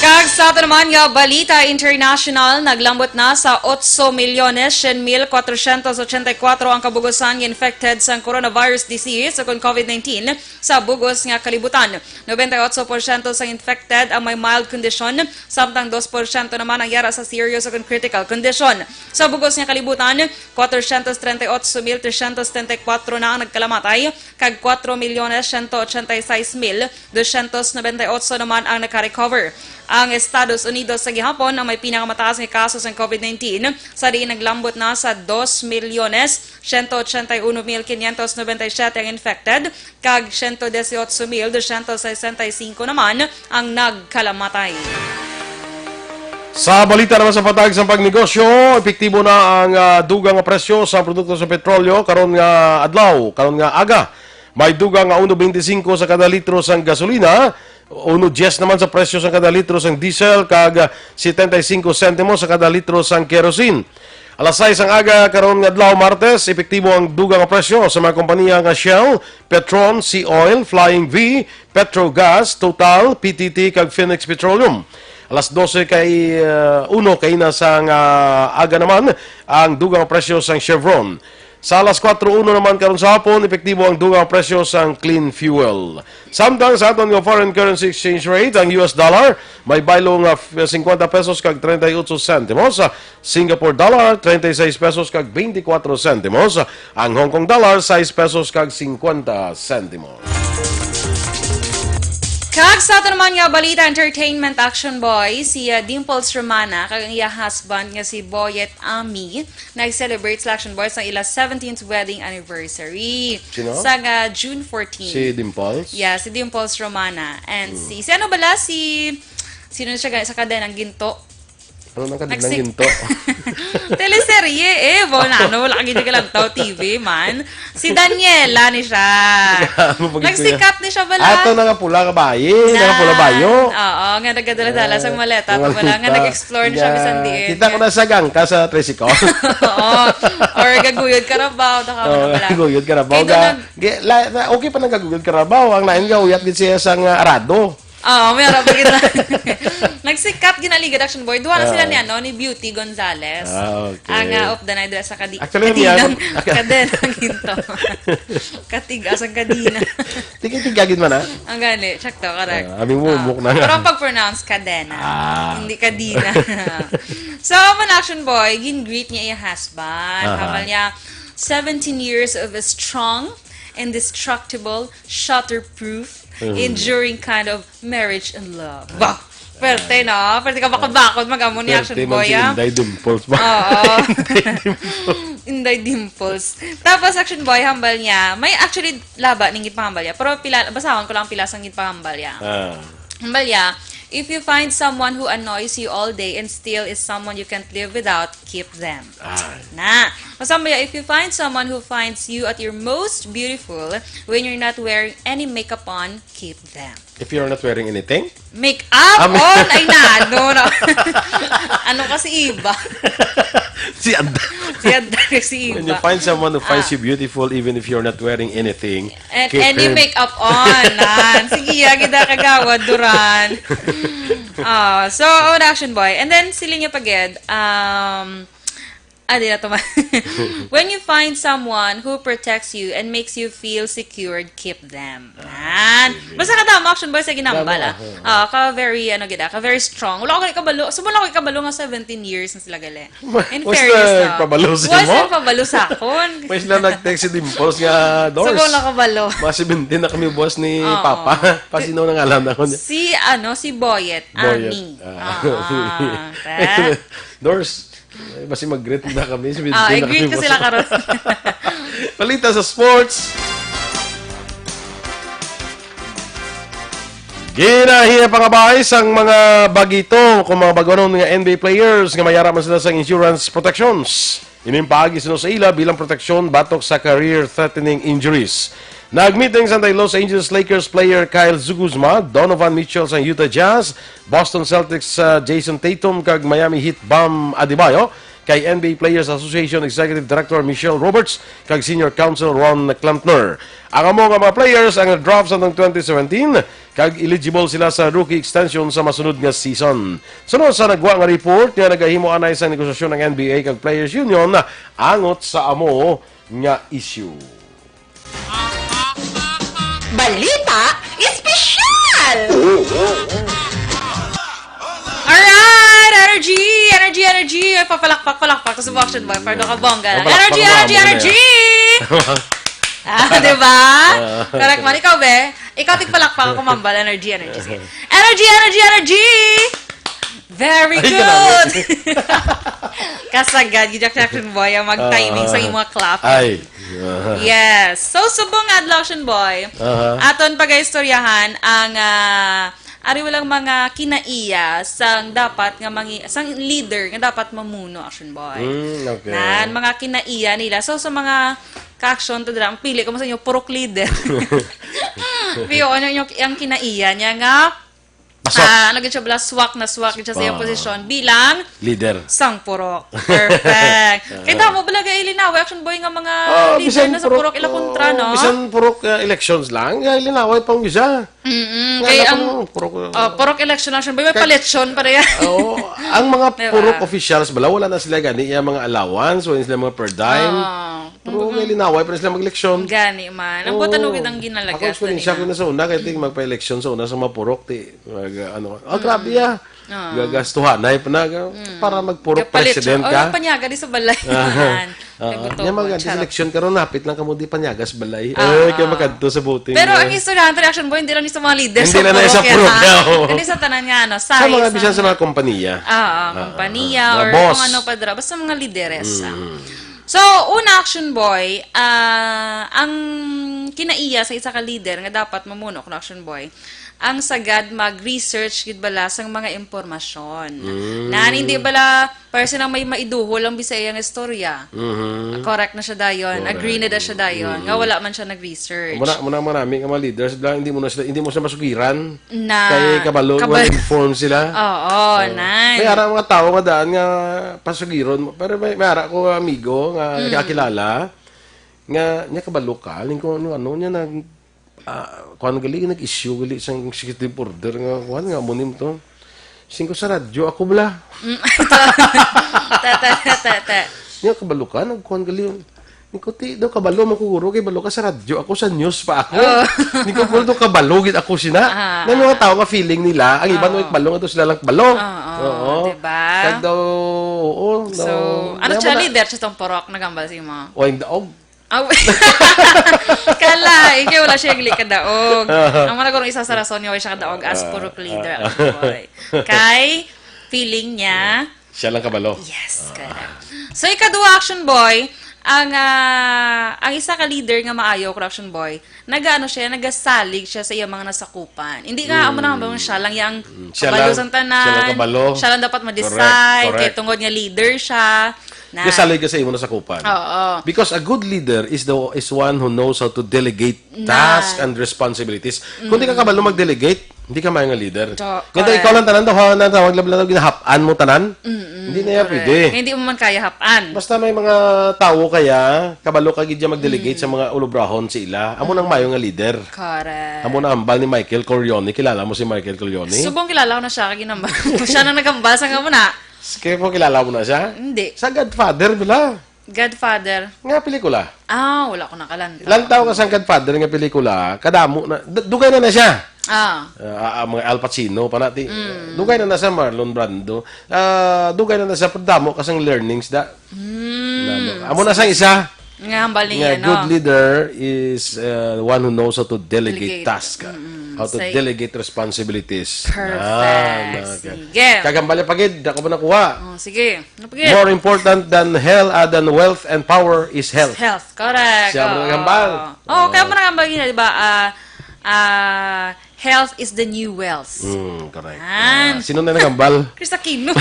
Kag sa ato naman nga balita international, naglambot na sa otso milyones syen mil kwatrosyentos ochenta y kuwatro ang kabugosan nga infected sang coronavirus disease o kon COVID nineteen sa bugos nga kalibutan. Nobenta y otso porsyento sang infected ang may mild condition, samtang dos porsyento naman ang yara sa serious o kon critical condition. Sa bugos nga kalibutan, kwatrosyentos treinta y otso mil tresyentos setenta y kuwatro na ang nagkalamatay, kag kwatro milyones siyento ochenta y sais mil dosyentos nobenta y otso naman ang naka-recover. Ang Estados Unidos sa gihapon ang may pinakamataas nga kaso sang COVID nineteen, sa diin naglambot na sa dos milyones siyento ochenta y uno mil quinientos noventa y siete ang infected, kag siyento dieciocho mil dosyentos sesenta y cinco naman ang nagkalamatay. Sa balita naman sa patag sang pagnegosyo, epektibo na ang, ah, dugang nga presyo sa produkto sa petrolyo karon nga adlaw, karon nga aga. May dugang nga uno beintisinko sa kada litro sang gasolina, uno dies naman sa presyo sang kada litro sang diesel, kag, ah, setenta y cinco sentimos sa kada litro sang kerosene. Alas sais ang aga karon nga adlaw, Martes, epektibo ang dugang nga presyo sa mga kompanya nga Shell, Petron, Sea Oil, Flying V, Petrogas, Total, P T T, kag Phoenix Petroleum. Alas dose kay, uh, uno kaina sang, uh, aga naman ang dugang presyo sang Chevron. Sa alas kuwatro uno naman karon sa hapon, epektibo ang dugang presyo sang clean fuel. Samtang sa aton nga foreign currency exchange rate, ang U S dollar may baylo nga f-, singkwenta pesos kag treinta y ocho sentimos. Singapore dollar, treinta y seis pesos kag beintikwatro sentimos. Ang Hong Kong dollar, sais pesos kag singkwenta sentimos. Kag sa ato naman nga balita, entertainment, Action Boy, si, uh, Dimples Romana kag ang iya husband nga si Boyet Ami nag-celebrate sa Action Boy sa ila seventeenth wedding anniversary. Sino? Sa nga June fourteen. Si Dimples? Yeah, si Dimples Romana. And, hmm, si, si ano bala? Si, sino na siya gani sa kadenang ginto? Ano nang kadinang Nagsik- ginto? Teleserye, eh. Bo, na, ano, wala ka gid ka lang tao, T V, man. Si Daniela ni siya. Ano pag Nagsikat ni siya, bala. Ato na nga pula ka bayi, na nga pula bayo. Oo, nga nagadala-dala sa maleta. Pag wala nga, nag-explore ni siya, bisan diin. Kita ko na sa gangka sa tricycle. Oo. Or gaguyod karabaw, to ka Oo, bala. Gaguyod karabaw. Kay ga, doon nag- ga, la, la, okay pa nang gaguyod karabaw. Ang lain ga, uyat gid siya sa nga arado. Oo, may arap kita. Nagsikat ginaligid Action Boy. Duha na sila ni, ah, ano, ni Beauty Gonzalez. Ah, okay. Ang, ah, of the night dira sa kadi-, Actually, kadinang, may arap-, kadenang ginto. Katigas ang kadina. Tigi-tigagin man, ah. Ang gani, check to, correct. Ah, abi mo, ah, muk na nga. Pero ang pag-pronounce, kadena. Ah. Hindi kadina. So, man Action Boy, gin-greet niya yung husband. Aha. Hambal niya, seventeen years of a strong, indestructible, shatterproof, mm, enduring kind of marriage and love. Bah! Perte, no? Perte ka bakod-bakod, mag-amo ni Action Boy, ah. Perte man si Inday Dimples ba? Oo. Inday Dimples. Inday Dimples. Tapos, Action Boy, hambal niya. May actually laba ning ginpahambal niya. Pero pila, basahon ko lang pila sang ginpahambal niya. Ah. Hambal niya, "If you find someone who annoys you all day and still is someone you can't live without, keep them." Ah. Na. Mas hambal niya, "If you find someone who finds you at your most beautiful when you're not wearing any makeup on, keep them." If you're not wearing anything? Make up? Ah, may- on? Ay, na, no, no. Ano kasi iba? Si Anda. Si Anda kasi iba. When you find someone who finds, ah, you beautiful, even if you're not wearing anything, and, keep and you him. Make up on, nan. Sige, ya, gid na kagawad, Duran. Ah, so, on Action Boy. And then, siling niya pagid, um, Ah, di na to ma-, When you find someone who protects you and makes you feel secured, keep them. Yan. Sige. Basta ka tama, Action Boy, sa ginambal, Tama, ah. oo. Ah, ka very, ano gid, ah, ka very strong. Wala ko kabalo. Subong lang ko kabalo nga seventeen years na sila gali. In Mas fairness, na no? pabalo sa Mas imo? ang pabalo sa akon. Mas na nag-text si Dimples nga, "Dors, Subong lang kabalo. mas seventeen na kami, boss, ni Oo. Papa." Pasinaw na nga lang ako niya. Si, ano, si Boyet, Boyet. Ami. Ah. Ah, ta. Dors, eh, basi mag-greet na kami. Si Ah, Vincent na i-greet kami, ko sila boss. karon. Balita sa sports. Ginahiya pangabay sang mga bagito kung mga baguanon nga N B A players nga mayara man sila sang insurance protections. Ining paagi sino sa ila bilang proteksyon batok sa career-threatening injuries. Nagmeeting sa Los Angeles Lakers player Kyle Kuzma, Donovan Mitchell sang Utah Jazz, Boston Celtics, uh, Jayson Tatum, kag Miami Heat Bam Adebayo, kay N B A Players Association Executive Director Michelle Roberts, kag Senior Counsel Ron Klempner. Ang amo nga mga players ang na-draft sa twenty seventeen, kag eligible sila sa rookie extension sa masunod nga season. Sunod sa nagwa nga report nga nagahimo anay sa negosasyon ang N B A kag Players Union angot sa amo nga issue. Balita Espesyal! Alright! Energy! Energy! Energy! Ay, papalakpak, palakpak. Gusto mo action ba? Pardo ka bongga. Papalakpak Energy! mo, Energy! amo na Energy! Ah, di ba? Ah. Correct man. Ikaw, be? Ikaw, tigpalakpak ako, mambal. Energy! Energy! Sige. Energy! Energy! Energy! Very Ay, good! grabe. Kasagad, gid, Action Boy, ang mag-timing sa Ah, imong clap. Ay. Yes. So, subong nga adlaw, Action Boy, Aha. aton pagaistoryahan ang, ah, ari walang mga kinaiya sang dapat nga mangi-, sang leader nga dapat mamuno, Action Boy. Mm, okay. Nan, mga kinaiya nila. So, sa mga ka-action to dira, ang pili ko mo sa inyo, purok leader. Pero ano yung, yung kinaiya niya nga Pasok. Ah, ano gid siya bala, swak na swak gid siya sa iyang Ah. posisyon bilang Leader. sang purok. Perfect. Kay damo bala gay linaway, Action Boy, nga mga Ah, leader bisan na sa purok, purok, ila kontra, oh, no? bisan purok, ah, elections lang, ah, linaway pang bisa. Mm-mm. Nga Kay alam ang, ko, purok, oh, purok election, Action Boy, may Kay paletsyon pa rin. Oo, ang mga Diba? purok officials bala, wala na sila gani, yung mga allowance, wala sila mga per dime. Ah. Pero Kumbaga, may linaway pa rin sila mag-eleksyon. Gani man. Ang Oo. buta no gid ang ginalagas Ako, experience na ko nila. na sa una, kaya ting magpa-eleksyon sa una sa mga purok, ti, mag, ano, ah, Mm. grabe, ah. Ah. Gagastuhanay pa na, ga-, Mm. para magpurok Kapalit siya. president Oh, ka. Panyaga di sa balay. Ah. Yan. Ah. May buto Yan, ko, mga charot. eleksyon karon, hapit lang kamo di panyaga sa balay. Ah. Eh, kaya makadto sa voting, Pero eh. ang istoryahan, reaction boy, hindi lang sa mga leaders Hindi sa lang na sa purok, purok, ah. oo. Hindi sa tanan nga, ano, Sa mga size, bisan sa ano. mga kompanya. Ah, ah, Ah, kompanya, ah, or boss. kung ano pa dira. Basta mga lideres, ah. Mm. So, una, action boy, ah, ang kinaiya sa isa ka leader nga dapat mamuno, kung action boy, ang sagad mag-research gid bala sang mga impormasyon. Mm. Na hindi bala para silang may maiduhol ang Bisaya nga istorya. Mhm. Correct na siya dayon. Correct. Agree na da siya dayon. Mm. Nga wala man siya nag-research. Muna, muna, muna, may mga leaders bala, hindi mo na sila, hindi mo sila masugiran. Na Kay kabalo, kabal- well-informed sila. Oo, Oo. nice. May ara mga tao nga daan nga pasugiron mo. Pero may, may ara ko amigo nga Mm. nakakilala nga niya kabalo ka, ning ko ano, ano niya nag, ah, kuwan gali, nag-issue gali sang executive order nga, kuwan nga, amo ni mo to. Singko sa radyo, ako bala. Mm. Ta, ta, ta, ta, ta. Niya kabalo ka, nagkuwan gali. Ni ko, "Ti, daw kabalo man ko, guro, kay balo ka sa radyo, ako sa news pa ako." Oh. Ni ko, "Pero daw kabalo gid ako sina." Ah. Na mga tao nga feeling nila, ang iban Oo. may kabalo, nga daw sila lang kabalo. Oo, Oo. diba? Kag daw, oo, So, daw, ano kaya siya, mo na leader siya tong purok, nagambal sa imo? O, ang daog. Aw. Kala, ikaw wala siya gali kadaog. Aha. Ang mga gurong isa sa rason nga wala siya kadaog as Ah. purok leader, Ah. ang boy. Kay, feeling niya, Siya lang kabalo. Yes, Ah. correct. So, ikaduha, action boy, ang, ah, ang isa ka leader nga maayo, corruption boy, nagaano siya, nagasalig siya sa iyang mga nasakupan. Hindi nga, Mm. amo na nga siya lang yang Mm, siya kabalo lang, sang tanan, siya lang kabalo. siya lang dapat ma-decide, Correct, correct. kay tungod nga leader siya, na Gasalig ka sa imo nasakupan. Oo. Because a good leader is the, is one who knows how to delegate Na. task and responsibilities. Kung di ka Mm. kabalo mag-delegate, hindi ka maayo nga leader. To-, Nga daw ikaw correct. lang tanan daw, ha, na tawag lang, lang ginahapan mo tanan. Mm-mm, Hindi na yan correct. pwede. Nga hindi mo man kaya hapan. Basta may mga tawo kaya, kabalo ka gid dyan mag-delegate Mm. sa mga ulubrahon sa ila. Amo nang Mm. mayo nga leader. Correct. Amo na ambal ni Michael Corleone. Kilala mo si Michael Corleone? Subong kilala ko na siya, kag ginambal. Siya nang nagambal sa nga muna. Kaya mo kilala mo na siya? Hindi. Sa Godfather, bila. Godfather. Nga pelikula. Ah, wala ko nakalantaw. Lantaw ka sa Godfather nga pelikula, kadamo na, d- dugay na na siya. Ah. Ah, ah, mga Al Pacino, pa nati. Dugay na na sa Marlon Brando. Ah, dugay na na sa damo ka sang learnings da. Mm. Amo na sang isa. Nga hambal Nga niya, no? good leader is uh, one who knows how to delegate, Delegate. task. Mm-mm. How to Say- delegate responsibilities. Perfect. Ah, okay. Sige. Kagambal niya pagid, ako ba nakuha? Oh, sige. Ano pa gid? More important than health, uh, than wealth and power is health. Health, correct. Siya mo Oo. nagambal. Oh, kaya mo nagambal yun, di ba? Ah, ah, health is the new wealth. Hmm, correct. Yan. Ah, sino na nagambal? Chris Aquino.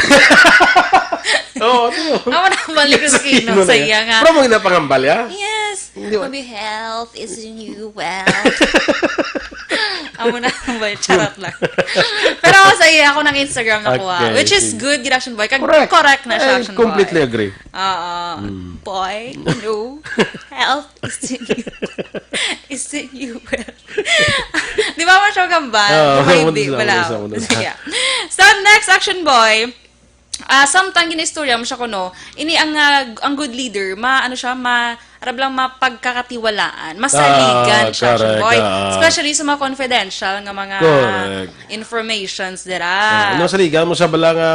Oo, ano? Ako na balik ko sa Aquino Sino na sa yan? iya nga. Pero mo ginapangambal, ya? Yes. Hindi ba? Maybe health is the new wealth. Amo na ba? Charot lang. Pero sa iya, ako ng Instagram nakuha. Okay, Which is sige. Good, Gid Action Boy. Kag Correct. Correct na siya, I Action completely Boy. agree. Oo. Boy, no. Health is the new, is the new wealth. Di ba mo siya gambal? Oo, May wala di, sa, wala. wala sa, wala sa. Sige. So, next, Action Boy, ah, samtang gina-istorya mo siya kuno, ini ang, ah, ang good leader, ma, ano siya, ma, arab lang mapagkakatiwalaan, masaligan Ah, siya, Action correct, Boy. ah. Especially sa mga confidential nga mga Correct. informations dira. Ah, no, saligan mo sa bala nga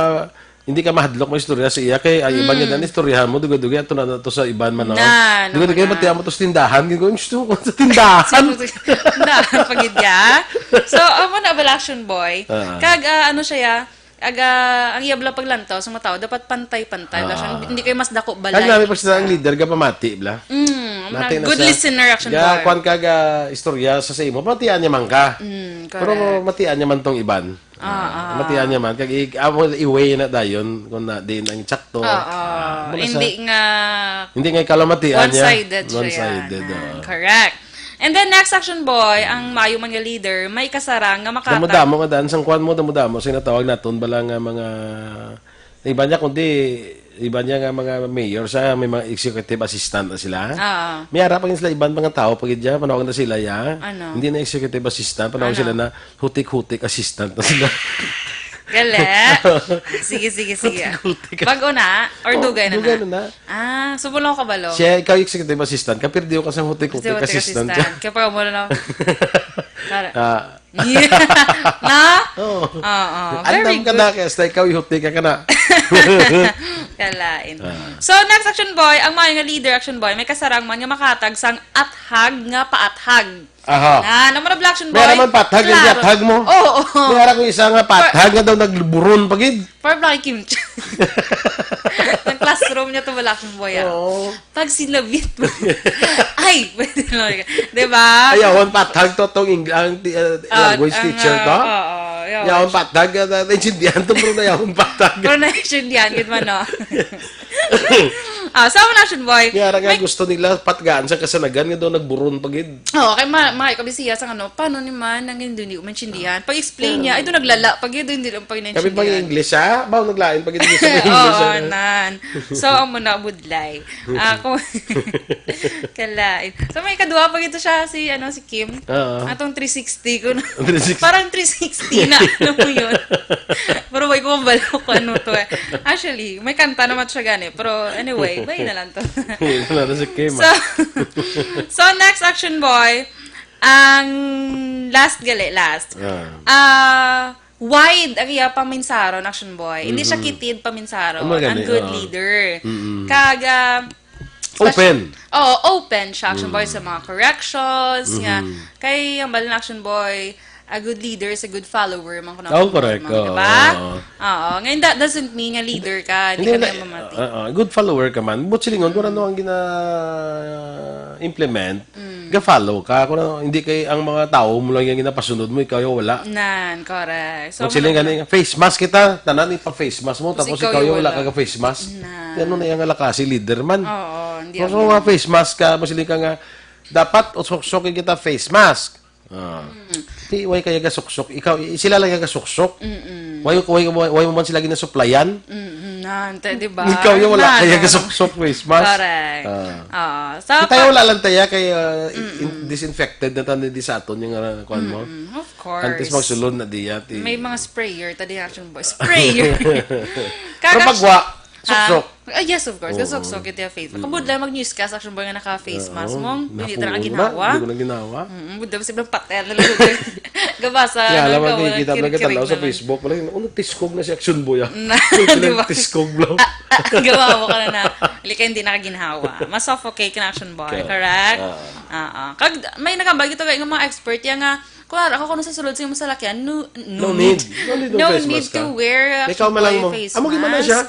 hindi ka mahadlok mo istorya sa iya kay ay iban nga dan istoryahan mo dugay-dugay ato na to sa iban man, no? Na, Dugay-dugay naman mati amo to sa tindahan, gingo yung gusto ko sa tindahan. Tindahan pagid ya. So, amo na bala, Action Boy. Ah. Kag ah, ano siya ya? Aga ang iya bala paglantaw sa mga tao dapat pantay-pantay bala siya. Ah. Hindi kayo mas dako balay. Kag nami pa sa ang leader ka pamati bla. Mm, Mati na good siya. listener, Action Ga, Boy. Kwan ka ga istorya sa sa imo, matian niya man ka. Mm, Pero correct. Matian niya man tong iban. Ah, ah. Matian niya man kag i- amo iway na dayon kung na din ang tsakto. Oo. Ah, wala sa- Hindi nga Hindi nga ikaw lang matian niya. One-sided siya. One-sided, Yan. oo. Correct. And then next, Action Boy, ang maayo man nga leader, may kasarang nga makatag. Damo-damo nga daan sang kwan mo, damo-damo sa natawag naton bala nga mga iba niya kundi iba niya nga mga mayor sa may mga executive assistant na sila. Oo. May ara pa gid sila iban mga tao pagid dyan, panawag na sila ya. Ano? Hindi na executive assistant, panawag Ano? Sila na hutik-hutik assistant na sila. Gali. Sige, sige, sige. Hutik-hutik. Bago na? Or dugay na Dugay na? na na. Ah, subulong ka balo? Siya, ikaw yung executive assistant, ka pero di ko kasang hutik-hutik Executive assistant assistant. Kaya pag muna lang. Para. Ah, Na? Oo. Oo. Andam Very ka good. Na, kaya hasta ikaw ihuti ka ka na. Kalain. Ah. So, next, Action Boy, ang maayo nga leader, Action Boy, may kasarang man nga makatag sang athag nga paathag. Aha. Ah, naman na Action Boy. May naman pathag yung Klaro. Yathag mo. Oo, oo. May ara ko isa nga pathag nga daw nagburon pa gid. Parang Black Kim Chiang. Ang classroom niya to, wala Action Boy, ah. Oo. Pag sinabit mo. Ay, pwede lang. Di ba? Ayawan pathag to tong Eng- ang, uh, Ah, language ang, teacher to. ah, oo, yawan. Yawan pathag, uh, naintindihan to bro na yawan pathag. Pero naintindihan, gid man, no? Ah, sa mga Action Boy, May ara nga may gusto nila patgaan sa kasanagan nga daw nagburon pa gid. Oo, kay ma, ma, kami siya sa ano, paano ni man ang hindi, hindi ko maintindihan? Pag-explain niya, ay doon naglala, pag yun, hindi lang pag Kami pag naintindihan. English ha, ba naglain pa gid sa English. Oo, Ha? nan. So, amo na, budlay. Ako, kalain. So, may kadua pa gito siya, si, ano, si Kim. Oo. Atong three sixty ko na. Three sixty. Parang three sixty na, ano mo yun? Pero wag ko mabalo kung ano to eh. Actually, may kanta naman siya gani. Pero anyway, bay na lang to. Wala na si Kim. So, so next, Action Boy, ang last gali, last. Ah. Ah, wide ang iya paminsaron, Action Boy. Hindi siya kitid paminsaron. Ang maganda, Ang good oo. Leader. Mm-mm. Kag, ah, Open. Oo, open siya, Action Boy, sa mga corrections. Nga, kay ang balon, Action Boy, a good leader is a good follower. Man ko na Oh, ako correct. mga, di Oo, ba? oo. Oo. Ngayon, that doesn't mean nga leader ka. Hindi ka na- na mamati. Oo, good follower ka man. But silingon ko ano ang gina implement, ga-follow ka. Kung ano, hindi kay ang mga tao mo lang yung ginapasunod mo, ikaw yung wala. Nan, correct. So, siling gani, face mask kita, tanan ipa face mask mo, tapos ikaw yung wala ka face mask. Nan. Yan na yung alakasi leader man. Oo, hindi So, ako. Mga face mask ka, masiling ka nga, dapat usuksok kita face mask. Ah. Di, way kaya gasuksok? Ikaw, i- sila lang yung gasuksok? Way, way, way, way mo man sila ginasuplayan? Mm, nan, te, di ba? Ikaw yung wala Nan, kaya nan. gasuksok face mask? Correct. Ah. Oo. So, Kita yung wala lang tayo kay uh, in- disinfected na tayo di sa aton yung uh, kuan mo. Mm, of course. Antes magsulod na diya. Ti. May mga sprayer, tadi Action Boy. Sprayer. Pero pag wa, suksok. Ah, yes, of course. Oo. Suksok, ito yung face. Kabudlay mag-newscast, Action Boy, nga naka-face mask mo. Hindi ta na ginhawa. Hindi ko na ginhawa. Mm, budlay, mas ibang patel na lang. Gabasa, kaya lang, kita na kita sa Facebook. Wala, ano, tiskog na si Action Boy, ah. Na, di ba? Tiskog lang. Ah, ah, gawa mo ka na na. Hindi ka, hindi nakaginhawa. Mas suffocate ka na, Action Boy. Correct? Ah. Kag, may nagambag ito kay mga expert, yan nga, kuwara, ako kung sa sulod sa imong salakyan, no, no need. No need to wear a face mask. Ikaw man lang mo. Amo gid man na siya.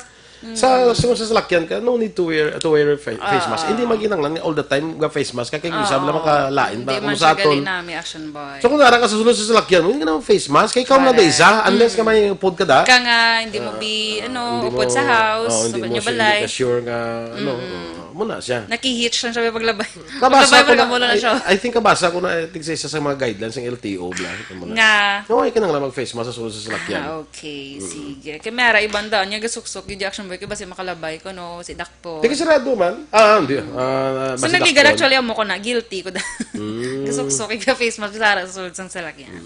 Sa, sa, sa salakyan ka, no need to wear, to wear fa-, face mask. Hindi man kinahanglan nga all the time ga face mask ka, kay isa lang makalain pa kung sa aton. Hindi man siya gali nami, Action Boy. So, kung nara ka sa sulod sa salakyan mo, hindi ka na face mask, kay ikaw lang da isa, unless ka may upod ka da. Ka nga, hindi mo bi-, ano, upod sa house, hindi mo sure nga, ano, muna siya. Naki-hitch lang siya, may paglabay. Kabasa ko na, I, I think kabasa ko na, I think sa isa sa mga guidelines ng L T O, bla. Nga. No, ay ka nang lang mag-face mask sa sulod sa salakyan. Ah, okay, sige. Kay may ara ibang daan niya, gasuksok, yung Action Boy, kay basi makalabay ko, no, si Dakpo. Di ka sarado man? Ah, hindi. Ah, so, basi nagligan Dakpo. Actually, amo ko na, guilty ko da. Gasuksok, yung face mask, sa ara sa sulod sa salakyan.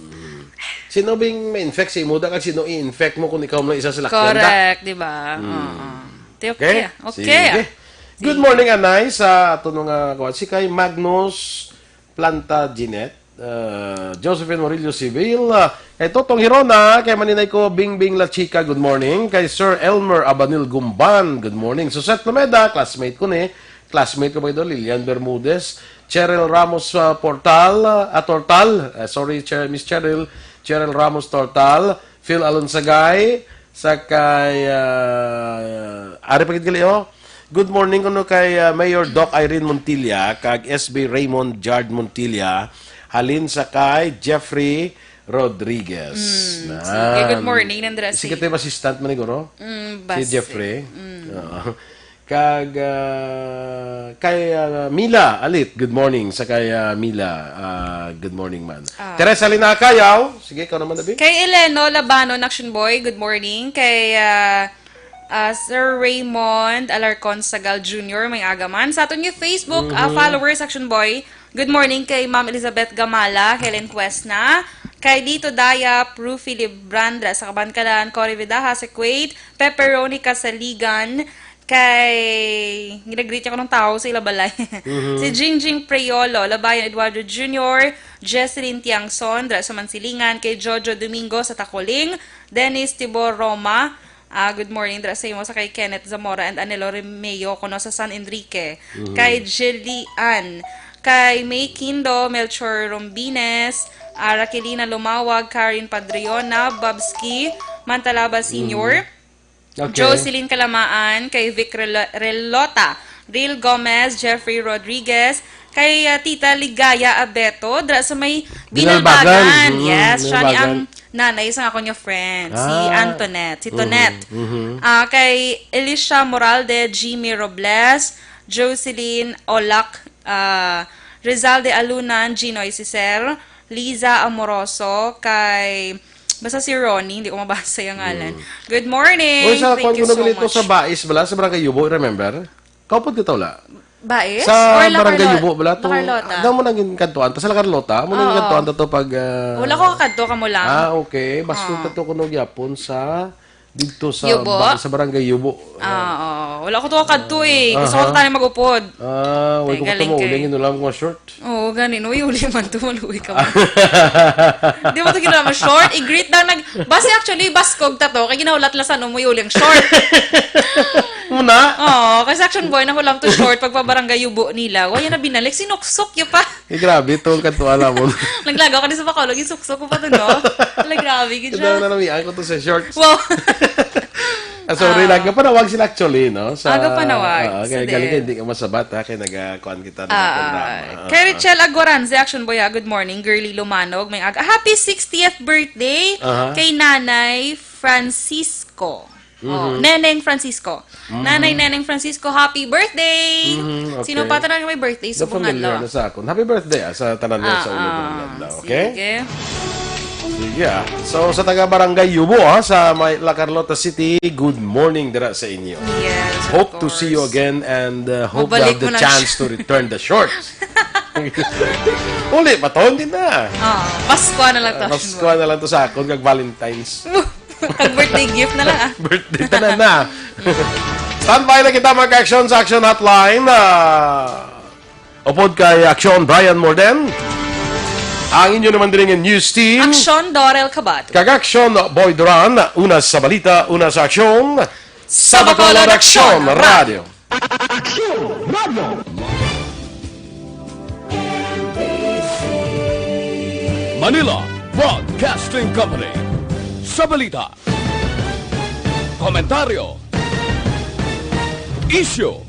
Sino bing ma-infect sa imo da, kag sino i-infect mo kung ikaw man isa sa salakyan da? Correct, di ba? Oo. Okay. Okay. Sige. Good morning, Anay, sa aton mga kuwan. Si kay Magnus Planta Jeanette, uh, Josephine Murillo Civil, uh, kay Totong Hirona, kay Maninay ko, Bingbing La Chica, good morning. Kay Sir Elmer Abanil Gumban, good morning. Suset Lumeda, classmate ko ni, classmate ko ba ito, Lilian Bermudez, Cheryl Ramos, uh, Portal, uh, ah, Tortal, uh, sorry, Cher-, Miss Cheryl, Cheryl Ramos Tortal, Phil Alonsagay, sa kay, ah, ari pa gid gali, oh. Good morning kuno kay, ah, Mayor Doc Irene Montilla kag S B Raymond Jard Montilla, halin sa kay Jeffrey Rodriguez. Mm, sige, good morning, nandra si, sige, to yung assistant man, siguro? Mm, si base. Jeffrey. Mm. Oo. Kag, ah, kay, ah, Mila Alit, good morning. Sa kay, ah, Mila, ah, good morning man. Ah. Teresa Lina Cayaw, sige, ikaw naman, David. Kay Eleno Labanon, Action Boy, good morning. Kay, ah, ah, Sir Raymond Alarcon Sagal Junior, may aga man. Sa aton yung Facebook, ah, followers, Action Boy, good morning kay Ma'am Elizabeth Gamala, Helen Cuesna, kay Lito Daya, Pru Philip Brandra, sa Kabankalan, Cory Vidaja, sa Kuwait, Pepperoni Kasaligan, kay, ginagreet niya ko ng tao sa ila balay. Si Jingjing Priolo, Labayan Eduardo Junior, Jesselyn Tiangson, dra sa Mansilingan, kay Jojo Domingo sa Tacoling, Dennis Tibor Roma, ah, good morning, dra sa imo, sa kay Kenneth Zamora and Anelo Remeo, kuno sa San Enrique, kay Jelly Ann, kay May Kindo, Melchor Rombines, ah, Raquelina Lumawag, Karen Padriona, Babski Mantalaba Senior, Okay. Jocelyn Kalamaan, kay Vic Relo-, Relota, Ril Gomez, Jeffrey Rodriguez, kay, ah, Tita Ligaya Abeto, dra sa may Binalbagan. Binalbagan. Mm, yes, siya ni Binalbagan. Ang nanay sa ako niya friend, si Ah. Antoinette, si Tonette. Mhm, mhm. Ah, kay Elisha Moralde, Jimmy Robles, Jocelyn Olak, ah, Rizal de Alunan, Ginoy Cicer, Liza Amoroso, kay, basta si Ronnie, hindi ko mabasa yung ngalan. Mm. Good morning. Oy, sa Thank kwan you ko so nagulito much. Sa Bais, bala, sa Barangay Yubo, remember? Kaupod ka tawla? Bais? Sa Or La Barangay Carlo-, Yubo, bala, La to, Carlota? Ano mo nang ginkantuan? Ta sa La Carlota? Amo nang Oo. Ginkantuan ta to pag, ah, Wala ko kakadto, kamo lang. Ah, okay. Basta Ah. ta to kuno gyapon sa dito sa Yubo? Ba-, sa Barangay Yubo. Ah, oo. Wala ko to kadto eh. Gusto ko Aha. Tani mag-upod. Ah, wala ko Galing, galing. Uli, ginawa lang ko short. Oo, gani, no? Yung uli man to, maluwi ka mo. Di mo to ginawa mo short? I-greet daw nag-, base actually, baskog ta to, kaya ginahulat lang sa ano mo yung uli ang short. Muna? Oo, kasi Action Boy, nahulam to short, pag pa Barangay Yubo nila. Wala na binalik, sinuksok yun pa. Eh, grabe to, ang kanto, alam mo. Naglagaw ka din sa Bacolod, yung suksok ko pa to, no? Wala, grabe, gid Ito siya. Na namian ko to sa shorts. Wow. Ah, sorry Ah. lang. Kapanawag sila actually, no? Sa, Ah, kapanawag. Ah, kaya Sa galing din. Hindi ka masabat, ha? Kaya nag-kuan kita ng Ah, programa. Ah, kay ah. Richelle Agoranze, Action Boy, ha? Good morning. Girly Lumanog, may aga. Happy sixtieth birthday Aha. Kay Nanay Francisco. Oh, Mhm. Neneng Francisco. Mhm. Nanay Neneng Francisco, happy birthday! Mhm, okay. Sino pa tanan may birthday sa The familiar bungadlaw? Na sa akon. Happy birthday, ah, sa tanan nga Ah, sa ulo ah, ng adlaw, okay? Sige. Sige, ah. So, sa taga Barangay Yubo, ah, sa may La Carlota City, good morning dira sa inyo. Yes, of Hope to see you course. Again and, uh, hope you Mabalik have the mo lang chance siya. To return the shorts. Uli pa to, hindi na. Ah, Pasko na lang to. Ah, Pasko na lang to sa akon, kag Valentine's. Kag birthday gift na lang, ah. Birthday, tanan na. Standby na kita, mga ka-aksyon, sa Action Hotline. Ah, upod kay Aksyon Brian Morden. Ang inyo naman diri nga news team. Aksyon, Dorel Kabato. Kag Aksyon, Boy Duran. Una sa balita, una sa aksyon. Sa Bacolod, Aksyon, Radyo. Manila Broadcasting Company. Sa balita, komentaryo, isyu,